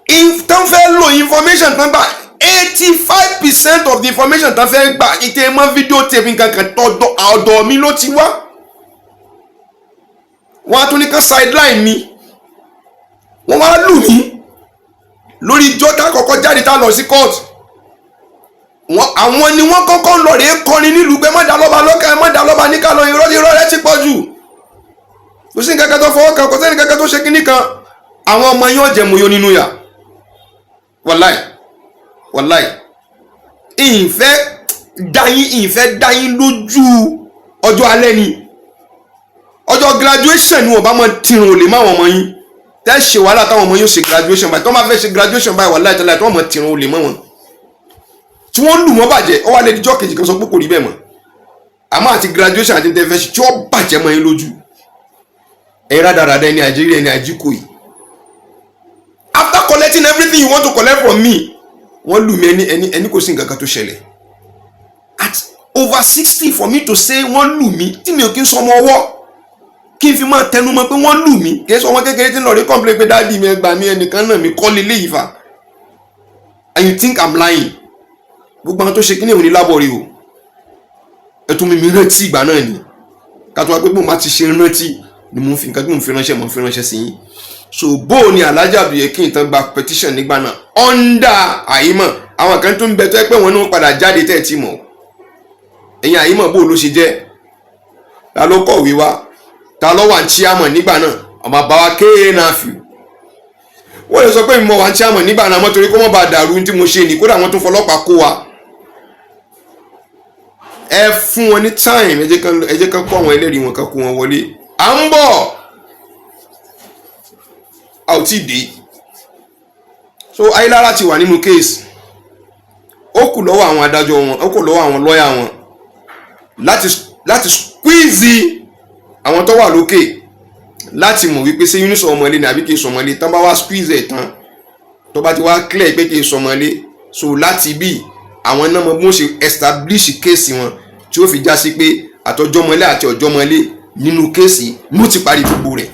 If tán fẹ́ lo information tán gbà, 85% of the information tán fẹ́ gbà, ìtẹ̀ mọ́ video tape nǹkan kan, tọ̀dọ̀ ọ̀dọ̀ mi ló ti wá. Wọ́n á tún ní ká sideline mi. Wọ́n wá lù mí lórí ijó tá kọ́kọ́ jáde tá lọ sí court. Wọ́n àwọn ni wọ́n kọ́kọ́ ń lọ rèé kọrin nílùú pé má dá lọ́ba lọ́kà, má dá lọ́ba níkà lọ. Irọ́, irọ́ rẹ ti pọ̀ jù. Kò sí nǹkan kan tó fọwọ́ kan, kò sẹ́ni kankan tó ṣe kinní kan. Àwọn ọmọ yóò jẹ mọ́yó nínú yà. Wàláì, wàláì, ìfẹ́ dáyín, ìfẹ́ dáyín lójú. Ọjọ́ alẹ́ ni ọjọ́ graduation ni wọ́n bá máa tìrùn òlè máwọn ọmọ yín tẹ́ ṣe wàhálà táwọn ọmọ yóò ṣe graduation báyìí. Tó máa fẹ́ ṣe graduation báyìí, wàláì tẹ́lẹ̀ tí wọ́n máa tìrùn òlè mọ́ wọn tí wọ́n lù wọ́n bàjẹ́. Ó wá lè dijọ́ kejì kan sọ pé kò rí bẹ́ẹ̀ mọ́. Àmọ́ àti graduation àti tẹ́ fẹ́ ṣe tí wọ́n bàjẹ́ mọ́ yín lójú. Ẹ̀yin rádaràda, ẹni àjírí, ẹni àjíkò yìí, after collecting everything you want to collect from me, wọ́n lù mí. Ẹni kò sí nǹkan kan tó ṣẹlẹ̀. At over 60, for me to say wọ́n lù mí, tí mi ò kí ń sọmọ ọwọ́ kí n fi máa tẹnu mọ́ pé wọ́n lù mí, kì í sọ ọmọ kékeré tí ń lọ rí complain pé, "Daddy mi, ẹ gbà mí, ẹnìkan náà mi kọ́ lélẹ́ yìí fa." And you think I'm lying? Gbogbo àwọn tó ṣe kíní òní lábọ̀ rí o. Ẹtún mi rántí ìgbà náà ni ká tó wá pé bó ma ti ṣe rántí ni mo fi nǹkan tí mo fi ránṣẹ́, mo fi ránṣẹ́ sí yín. So bó o ní Alhaji Abdulyekin tán gba petition nígbà náà under àyímọ̀. Àwọn kan tó ń bẹ tó ẹ pé wọn ní wọn padà jáde tẹ́ ẹ ti mọ̀. Ẹ̀yin àyímọ̀, bó o ló ṣe jẹ́? Ta ló kọ̀wé wá? Ta ló wà ní chairman nígbà náà? Ọmọ àbáwá kéè náà fi wọ́n lè sọ pé mo wà ní chairman nígbà náà mọ́, torí kó mọ́ bá dàrú tí mo ṣe ní. Kódà wọ́n tún fọlọ́pàá kó wa. Ẹ fún wọn ní time, ẹ jẹ́ kán kó àwọn ẹlẹ́rìí wọn, kán kó wọn wọlé. À ń bọ̀, a ò tí ì dé. So Ayélára ti wà nínú case. Ó kù lọ́wọ́ àwọn adájọ́ wọn, ó kù lọ́wọ́ àwọn lọ́ọ̀yà wọn láti squeeze àwọn tó wà lókè láti mọ̀ wípé ṣé Yunus ọmọlé ni àbí kì í sọmọlé. Tán bá wá squeeze ẹ̀ tán, tó bá ti wá clear pé kì í sọmọlé, so láti bí àwọn náà mọ bí wọ́n ṣe establish case wọn tí ó fi já sí pé àtọjọ́mọlé àti ọjọ́mọlé nínú case mo ti parí gbogbo rẹ̀.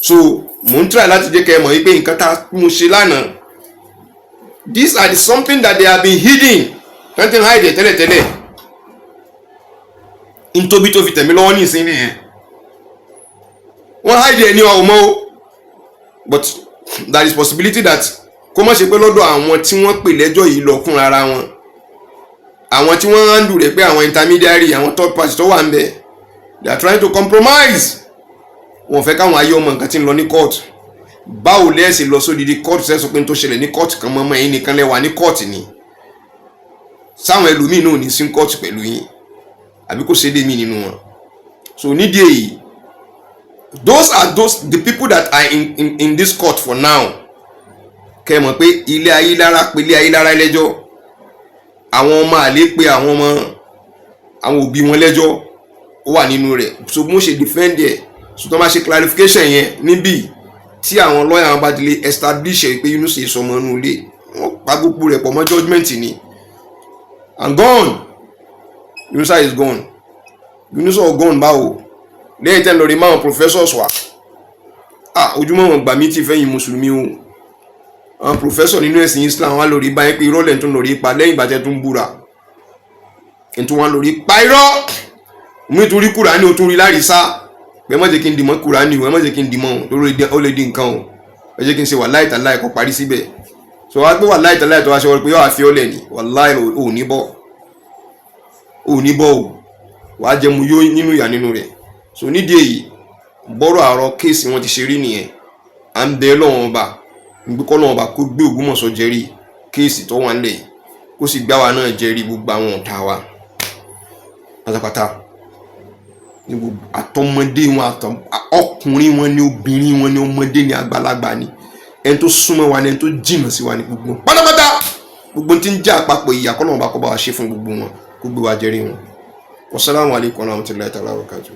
So mò ń try láti jẹ́ kẹ́ ẹ mọ̀ wípé nǹkan tá mo ṣe lánàá, these are the something that they have been hidden, something hide tẹ́lẹ̀tẹ́lẹ̀ ntóbi tó fi tẹ̀mí lọ́wọ́ ní ìsín nìyẹn. Wọ́n hide ẹ̀ ní ọ̀hún mọ́ o, but there is possibility that kó má ṣe pé lọ́dọ̀ àwọn tí wọ́n pè lẹ́jọ́ yìí lọ kún ara wọn, àwọn tí wọ́n handle rẹ̀, pé àwọn intermediary, àwọn third party tó wà ń bẹ̀, they are trying to compromise. Wọ́n fẹ́ káwọn ayé ọmọ nǹkan tí ń lọ ní court. Báwo lẹ́ẹ̀sì lọ sódìdí court sẹ́sọ pé n tó ṣẹlẹ̀ ní court kan mọ́mọ́ ẹ̀yin nìkan lẹ́wà ní court ni, sáwọn ẹlòmíín náà ò ní sí court pẹ̀lú yín, àbí kò ṣe dé mí nínú wọn? So nídìí èyí, those are those the people that are in this court for now. Kẹ́ ẹ mọ̀ pé ilé Ayélára pé ilé Ayélára lẹ́jọ́, àwọn ọmọ àlè pé àwọn ọmọ àwọn òbí wọn lẹ́jọ́, ó wà nínú rẹ̀. So bí wọ́n ṣe defend ẹ̀, so tó máa ṣe clarification yẹn níbí, tí àwọn lọ́ọ̀yà wọn bá ti lè establish ẹ̀ pé Yunus sọmọ inú ilé, wọ́n pa gbogbo rẹ̀ pọ̀ mọ́ judgement ni and gone. Yunusa is gone. Yunusa ò gone báwo? Lẹ́yìn tẹ́ ń lọ rí máwọn professors wa, ah, ojúmọ́ wọn gbà mí ti fẹ́yìn mùsùlùmí o. Àwọn professor nínú ẹ̀sìn Islam wà lórí báyìí pé irọ́ lẹ́yìn tó ń lórí pa lẹ́yìn ìgbà tẹ́ tún búra ètò wọn lórí pa irọ́ mú ìtúrí Kùránì, ó tún rí lárísá pé ẹ má jẹ́ kí n dìmọ́ Kùránì o, ẹ má jẹ́ kí n dìmọ́ o, torí ó lè di nǹkan o. Ẹ jẹ́ kí n ṣe wàláì tàláì kó parí síbẹ̀. So wá pé wàláì tàláì tó wá ṣe wọ́n pé yóò wá fi ọ́ lẹ̀ ní wàláì, ò ní bọ́, ò ní bọ́ o, wàá jẹ mu yó nínú ìyà nínú rẹ̀. So nídìí èyí, bọ́rọ̀ àrọ case wọn ti ṣe rí nìyẹn. À ń bẹ Ọlọ́run Ọba gbé kọ́, Ọlọ́run Ọba kó gbé Ògbómọ̀ṣọ́ jẹrí. Case tó wà nílẹ̀ yìí, kó sì gbá wa náà jẹ́rìí gbogbo àwọn ọ̀tá wa pátápátá, ní gbogbo àtọmọdé wọn, àtọ ọkùnrin wọn ní, obìnrin wọn ní, ọmọdé ní, àgbàlagbà ní, ẹni tó súnmọ́ wa ní, ẹni tó jìnnà sí wa ní, gbogbo wọn pátápátá, gbogbo tí ń jẹ́ àpapọ̀ ìyà, kọ́lọ́run bá kọ́ bá wa ṣe fún gbogbo wọn, kó gbé wa jẹ́rìí wọn. Wasalaamu alaykum wa rahmatulahi ta'ala wa barakatuh.